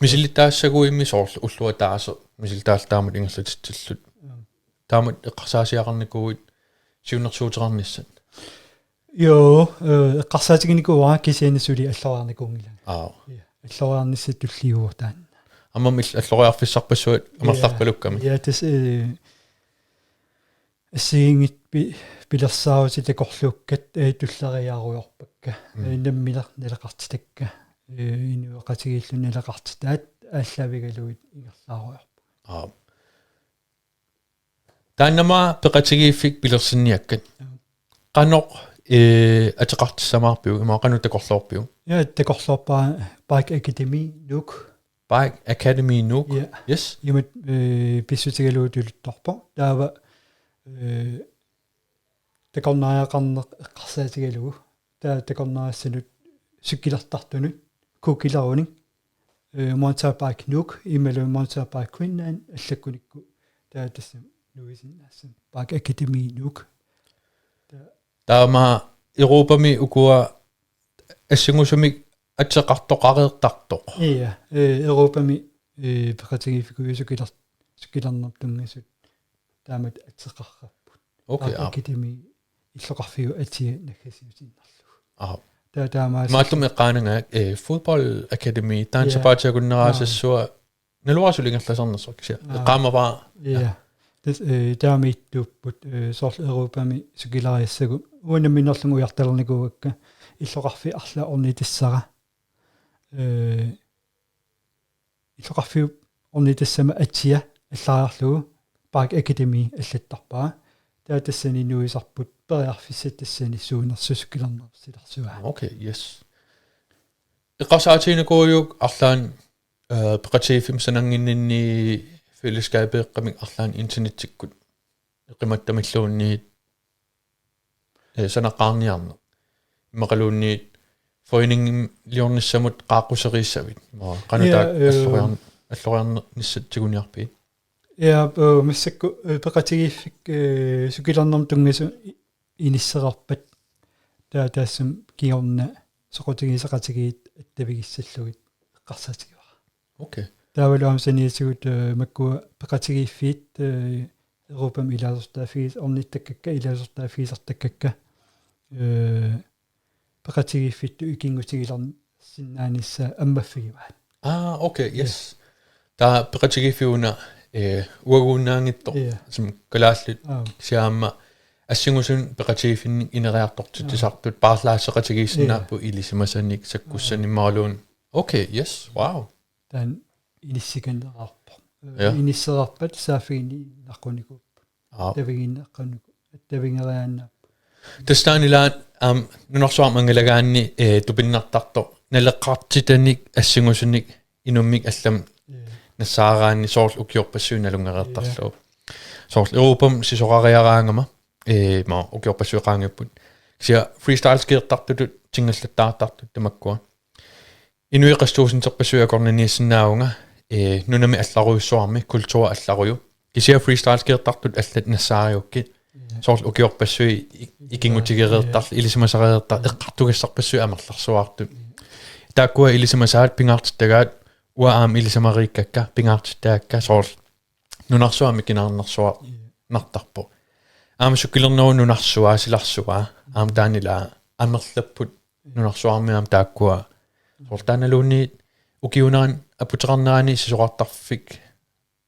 Misilittaassaguimmi soorlu ulloq ataaseq, misilittaallu taamatut ingerlatitsillutit. Aap. Taamatut eqqarsaasiaqarnikuuit siunnersuuteqarnissat? Joo, eh, eqqarsaatiginikuuara kisianni suli alloriarnikuunngilanga. Aap. Ja, alloriarnissaq tulliuvoq taanna. Aamma il-, alloriarfissarpassuit, ja, amerlarpalukkami. Ja, tassa, eh, assigiinngitsut pi-, pilersaarutit takorluukkat, eh, tulleriiaarujoorpakka. Mm. Eh, nammineq naleqartitakka. Eh, inuiaqatigiillu naleqartitaat aallaavigalugit ingerlaarujoorput. Aap. Taannami peqatigiiffik pilersinniakkat. Joo. Qanoq, eh, ateqartissamaarpiuk, imaluunniit qanoq takorloorpiuk? Ja, takorloorpara Bike Academy Nuuk. Bike Academy Nuuk. Ja. Yes. Imatut, eh, pissutigalugu tuluttorpoq. Taava, eh, takornariaqarneq eqqarsaatigalugu. Taava takornariassanut cykelertartunut, googlerunik, eh, Mountain Bike Nuuk, imaluunniit Mountain Bike Greenland, allakkunikku. Taava tassani nuisinnaassama Bike Academy Nuuk. Taava Taama Europami ukua assingusumik ateqartoqareertartoq. Ja, eh, Europami, eh, peqatigiiffikujuit cykeler-, cykelernermut tunngasut taamatut ateqarput. Okay, Bike, aap. Academy illoqarfiup atia naggasiutiinnarlugu. Aap. Taava taamaasilluni. Maallumi eqqaananga, eh, Fodbold Academy, taanna, ja, sapaatip akunnera, aap, sassua, naluara suli ingerlasarnersoq kisianni. Aap. Eqqaamavara. Ja. Ja. Tassa, eh, taama ittuupput, eh, soorlu Europami cykeleriassagut. Uanga nammineerlunga ujartalernikuuakka illoqarfiup arlaa ornitassara. Eh, illoqarfiup ornitassama atia allariarlugu Bike Academy allattarpara. Taava tassani nuisarput periarfissat tassani suunersut cykelernerup silarsuaa. Okay, yes. Eqqarsaatiginikuuiuk arlaanni, eh, peqatigiiffimmi sanannginninni fællesskabeeqqamik arlaanni internettikkut eqimattamilluunniit, eh, sanaqqaarniarneq. Immaqaluunniit foreningiliornissamut qaaqquseriissavit. Imaluunniit qanoq, ja, taakku, eh, alloriarn-, alloriarnissat tiguniarpigit? Ja, eh, massakkut, eh, peqatigiiffik, eh, cykelernermut tunngasut i-, inissereerpat. Taava taassuma kingorna soqutigisaqatigiit attavigissallugit eqqarsaatigivara. Okay. Taavalu aamma saniatigut, eh, makkua peqatigiiffiit, eh, Europami ilaasortaaffigis-, ornittakkakka, ilaasortaaffigisartakkakka, eh, peqatigiiffittut ikinngutigilersinnaanissaat ammaffigivaat. Ah, okay, yes. Ja. Taava peqatigiiffiuna, eh, uaguinnaanngitsoq, ja, som kalaallit, aap, kisianni aamma assingusunut peqatigiiffinnik ineriartortitsisartut, ja, paarlaasseqatigiissinnaapput, ja, ilisimasanik, sakkussanik, aap, imaluunniit. Okay, yes, wow. Taanna inissisimaneqarpoq. Ja. Inissereerpat saaffiginninneqqunikuupput. Aap. Attaviginneqqunikuupput. Attavigeriaannaapput. Tassa taanna ilaat, aamma, nunarsuarmi angalagaanni, eh, tupinnartartoq. Naleqartitanik assingusunik inummik allamik, ja, nassaaraanni soorlu ukiorpassuit nalunngereertarlugu. Ja. Soorlu Europami sisorariaraangama, eh, ma ukiorpassuit qaangiupput. Kisianni freestyle skiilertartutut tingallattaartartut tamakkua. Inuit qassit tuusinterpassuit akornanniissinnaavunga, eh, nunami allarujussuarmi, kultur allaruju. Kisianni freestyle skiilertartut allat nassaariukkit. Ja. Soorlu ukiorpassuit i-, ikinngutigereertarlugit, ja, ilisimasareertar-, ja, eqqartugassarpassuit amerlersuartut. Ja. Taakkua ilisimasaat pingaartittagaat, uanga aamma ilisimariikkakka, pingaartittagakka, soorlu nunarsuarmi kinaarnersuar-, ja, nartarpoq. Aamma cykelernerup nunarsuaa, silarsuaa, aamma taanna ila amerlapput nunarsuarmi aamma taakkua. Soorlu taannaluunniit ukiuunerani aputeqarnerani sisorartarfik,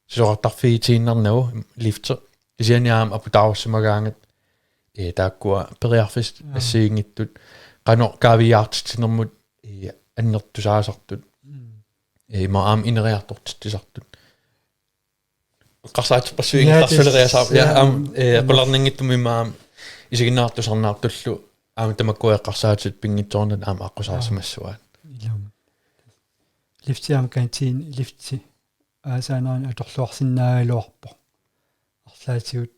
sisorartarfiitiinnarnagu lifti. Kisianni aamma aputaarussimagaangat, ee, taakkua periarfissat Aa. assigiinngitsut, qanoq kaaviiaartitsinermut, ee, annertusaasartut. Mm. Ee, ima aamma ineriartortitsisartut. Eqqarsaaterpassuit Ja, ingerlaarsuleriasaarput. Ja, ja, aamma, ee, aamma. Qularnanngitsumik ima aamma isiginnaartut tusarnaartullu aamma tamakku eqqarsaatit pinngitsoornata aamma aqqusaarsimassuaat. Ilumut. Lifti aamma kantini lifti aasaanerani atorluarsinnaagaluarpoq. Arlaatigut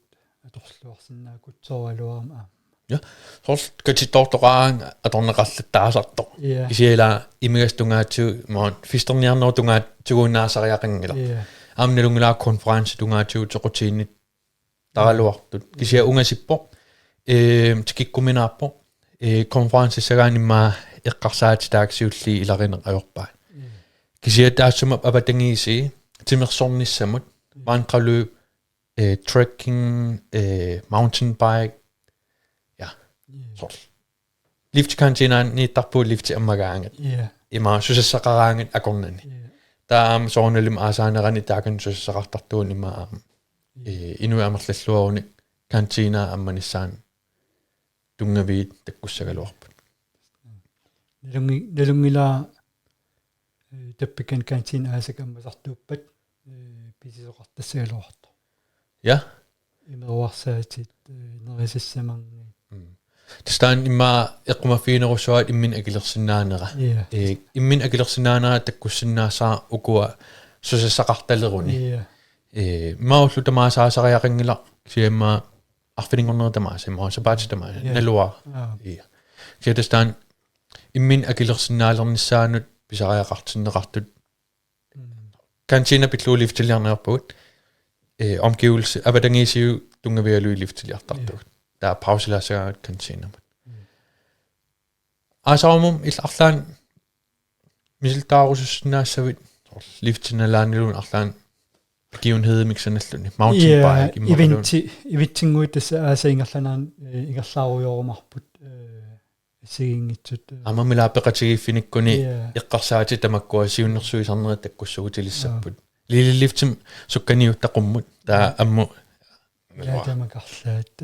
atorluarsinnaakutsoorluarama aamma. Ja, soorlu katittoortoqaraangat atorneqarlattaasartoq. Ja. Kisianni ila imigassaq tungaatigut, maani fisterniarnerup tungaatigut naasariaqanngilaq. Ja. Aamma nalunngilara konferenci tungaatigut soqutiginnittaraluartut. Kisianni ungasippoq, ee, tikikkuminaappoq, ee, konferencissagaanni immaqa eqqarsaatitit taakku siulliit ilarineq ajorpaat. Ja. Kisianni taassuma avatangiisii timersornissamut, Ja. vandreløb, øh, trekking, øh, mountainbike. Ja, Ja. soorlu. Lifti kantinaaniittarpugut lifti ammagaangat. Ja. Ima susassaqaraangat akornanni. Ja. Taava aamma soorunalimi aasaanerani taakani susassaqartartugut ima aamma. Ja. Øh, inuit amerlalluarunik kantinaa ammanissaanut tunngaviit takkussagaluarput. Nalunngi-, nalunngilara, øh, tappikani kantini aasakka ammasartuuppat, øh, pisisoqartassagaluartoq. Ja. Imeruarsaatit, øh, nerisassamanngit. Mm. Tassa taanna immaqa eqqumaffiginerussuaat imminut akilersinnaanera. Ja. Ee, imminut akilersinnaanera takkussinnaassara ukua susassaqartaleruni. Ja. Ee, immaqa ullut tamaasa aasariaqanngilaq kisianni immaqa arfininngornerit tamaasa, immaqa sapaatip tamaasa, Ja. naluara. Aa. Ja. Kisianni tassa taanna imminut akilersinnaalernissaanut pisariaqartinneqartut. Mm. Kantina pillugu liftiliarniarpugut. Øh, omgivelse, avatangiisigut tunngavigalugit liftiliartartugut. Ja. Taava pausilaassagaangat kantinamut. Mm. Aasarummut illit arlaannik misilittagaqarussinnaassavat, soorlu lifti nalaaniluunniit arlaannik begivenhedimik sanalluni. Mountainbike, Ja, immaqa eventi, eventinnguit tassa aasap ingerlanerani, øh, ingerlaarujoorumaarput, øh, assigiinngitsut, øh. Aammami ila peqatigiiffinikkuni Ja. eqqarsaatit tamakkua siunnersuisarnerit takkussuutilissapput. Ja. Lille Liftim sukkaniutta qummut. Taava Ja. ammut Ja, tamakku arlaat.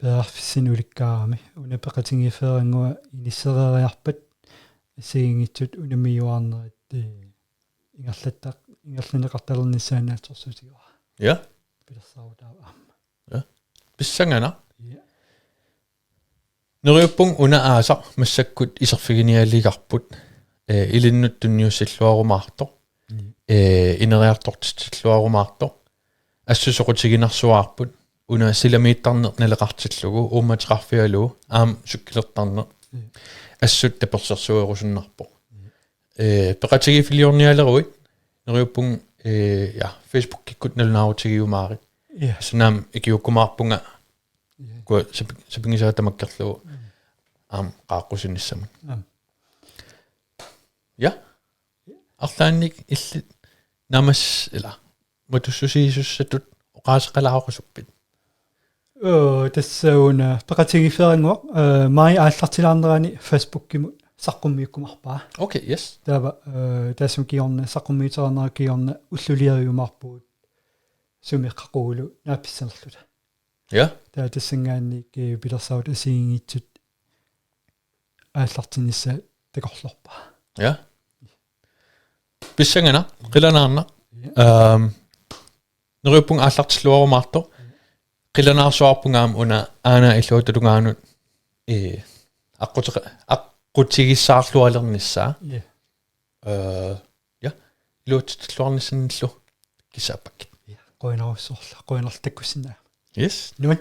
Periarfissinnik ulikkaarami. Una peqatigiiffeerannguaq inissereeriarpat assigiinngitsut unammiuaarnerit, øh, ingerlattaq-, ingerlanneqartalernissaannaatsorsuutigaara. Ja. Pilersaarutaavoq aamma. Ja. Pissanganaq. Ja. Neriuppunga una aasaq massakkut iserfiginialerparput, øh, ilinnut tunniussilluarumaartoq, Mm. øh, ineriartortitsilluarumaartoq, assut soqutiginarsuaarput, una silamiittarneq naleqartillugu, uummateqarfigalugu, aamma cykelertarneq, Mm. assut tapersersuerusunnarpoq. Mm. Øh, peqatigiiffiliornialeruit, neriuppunga, øh, ja, Facebookikkut nalunaarutigiumaarit. Ja. Assut aamma ikiuukkumaarpunga, Ja. ukua sapi-, sapinngisaat tamakkerlugu, Mm. aamma qaaqqusinissamut. Aamma. Ja. Arlaannik illit naammassineq ila matussusiisussatut oqaaseqalaarusuppit? Oo, tassa una peqatigiiffeerannguaq, øh, maji aallartilaarnerani Facebookimut saqqummiukkumaarpara. Okay, yes. Taava, øh, taassuma kingorna saqqummiutereernera kingorna ulluliariumaarpugut sumi qaqugulu naapissanerluta. Ja. Taava tassanngaanniit, øh, pilersaarutit assigiinngitsut aallartinnissaat takorloorpara. Ja. Pissanganaq, qilanaarnaq. Ja. Øhm, neriuppunga aallartilluarumaartoq. Qilanaarsuarpunga aamma una aana illuatungaanut, øh, aqquteqa-, aqqutigissaarlualernissaa. Ja. Øh, ja. Iluatsitsilluarnissannillu kissaappakka. Ja, qujanarsuaq, qujanarlu takkussinnaagamik. Yes. Nuann.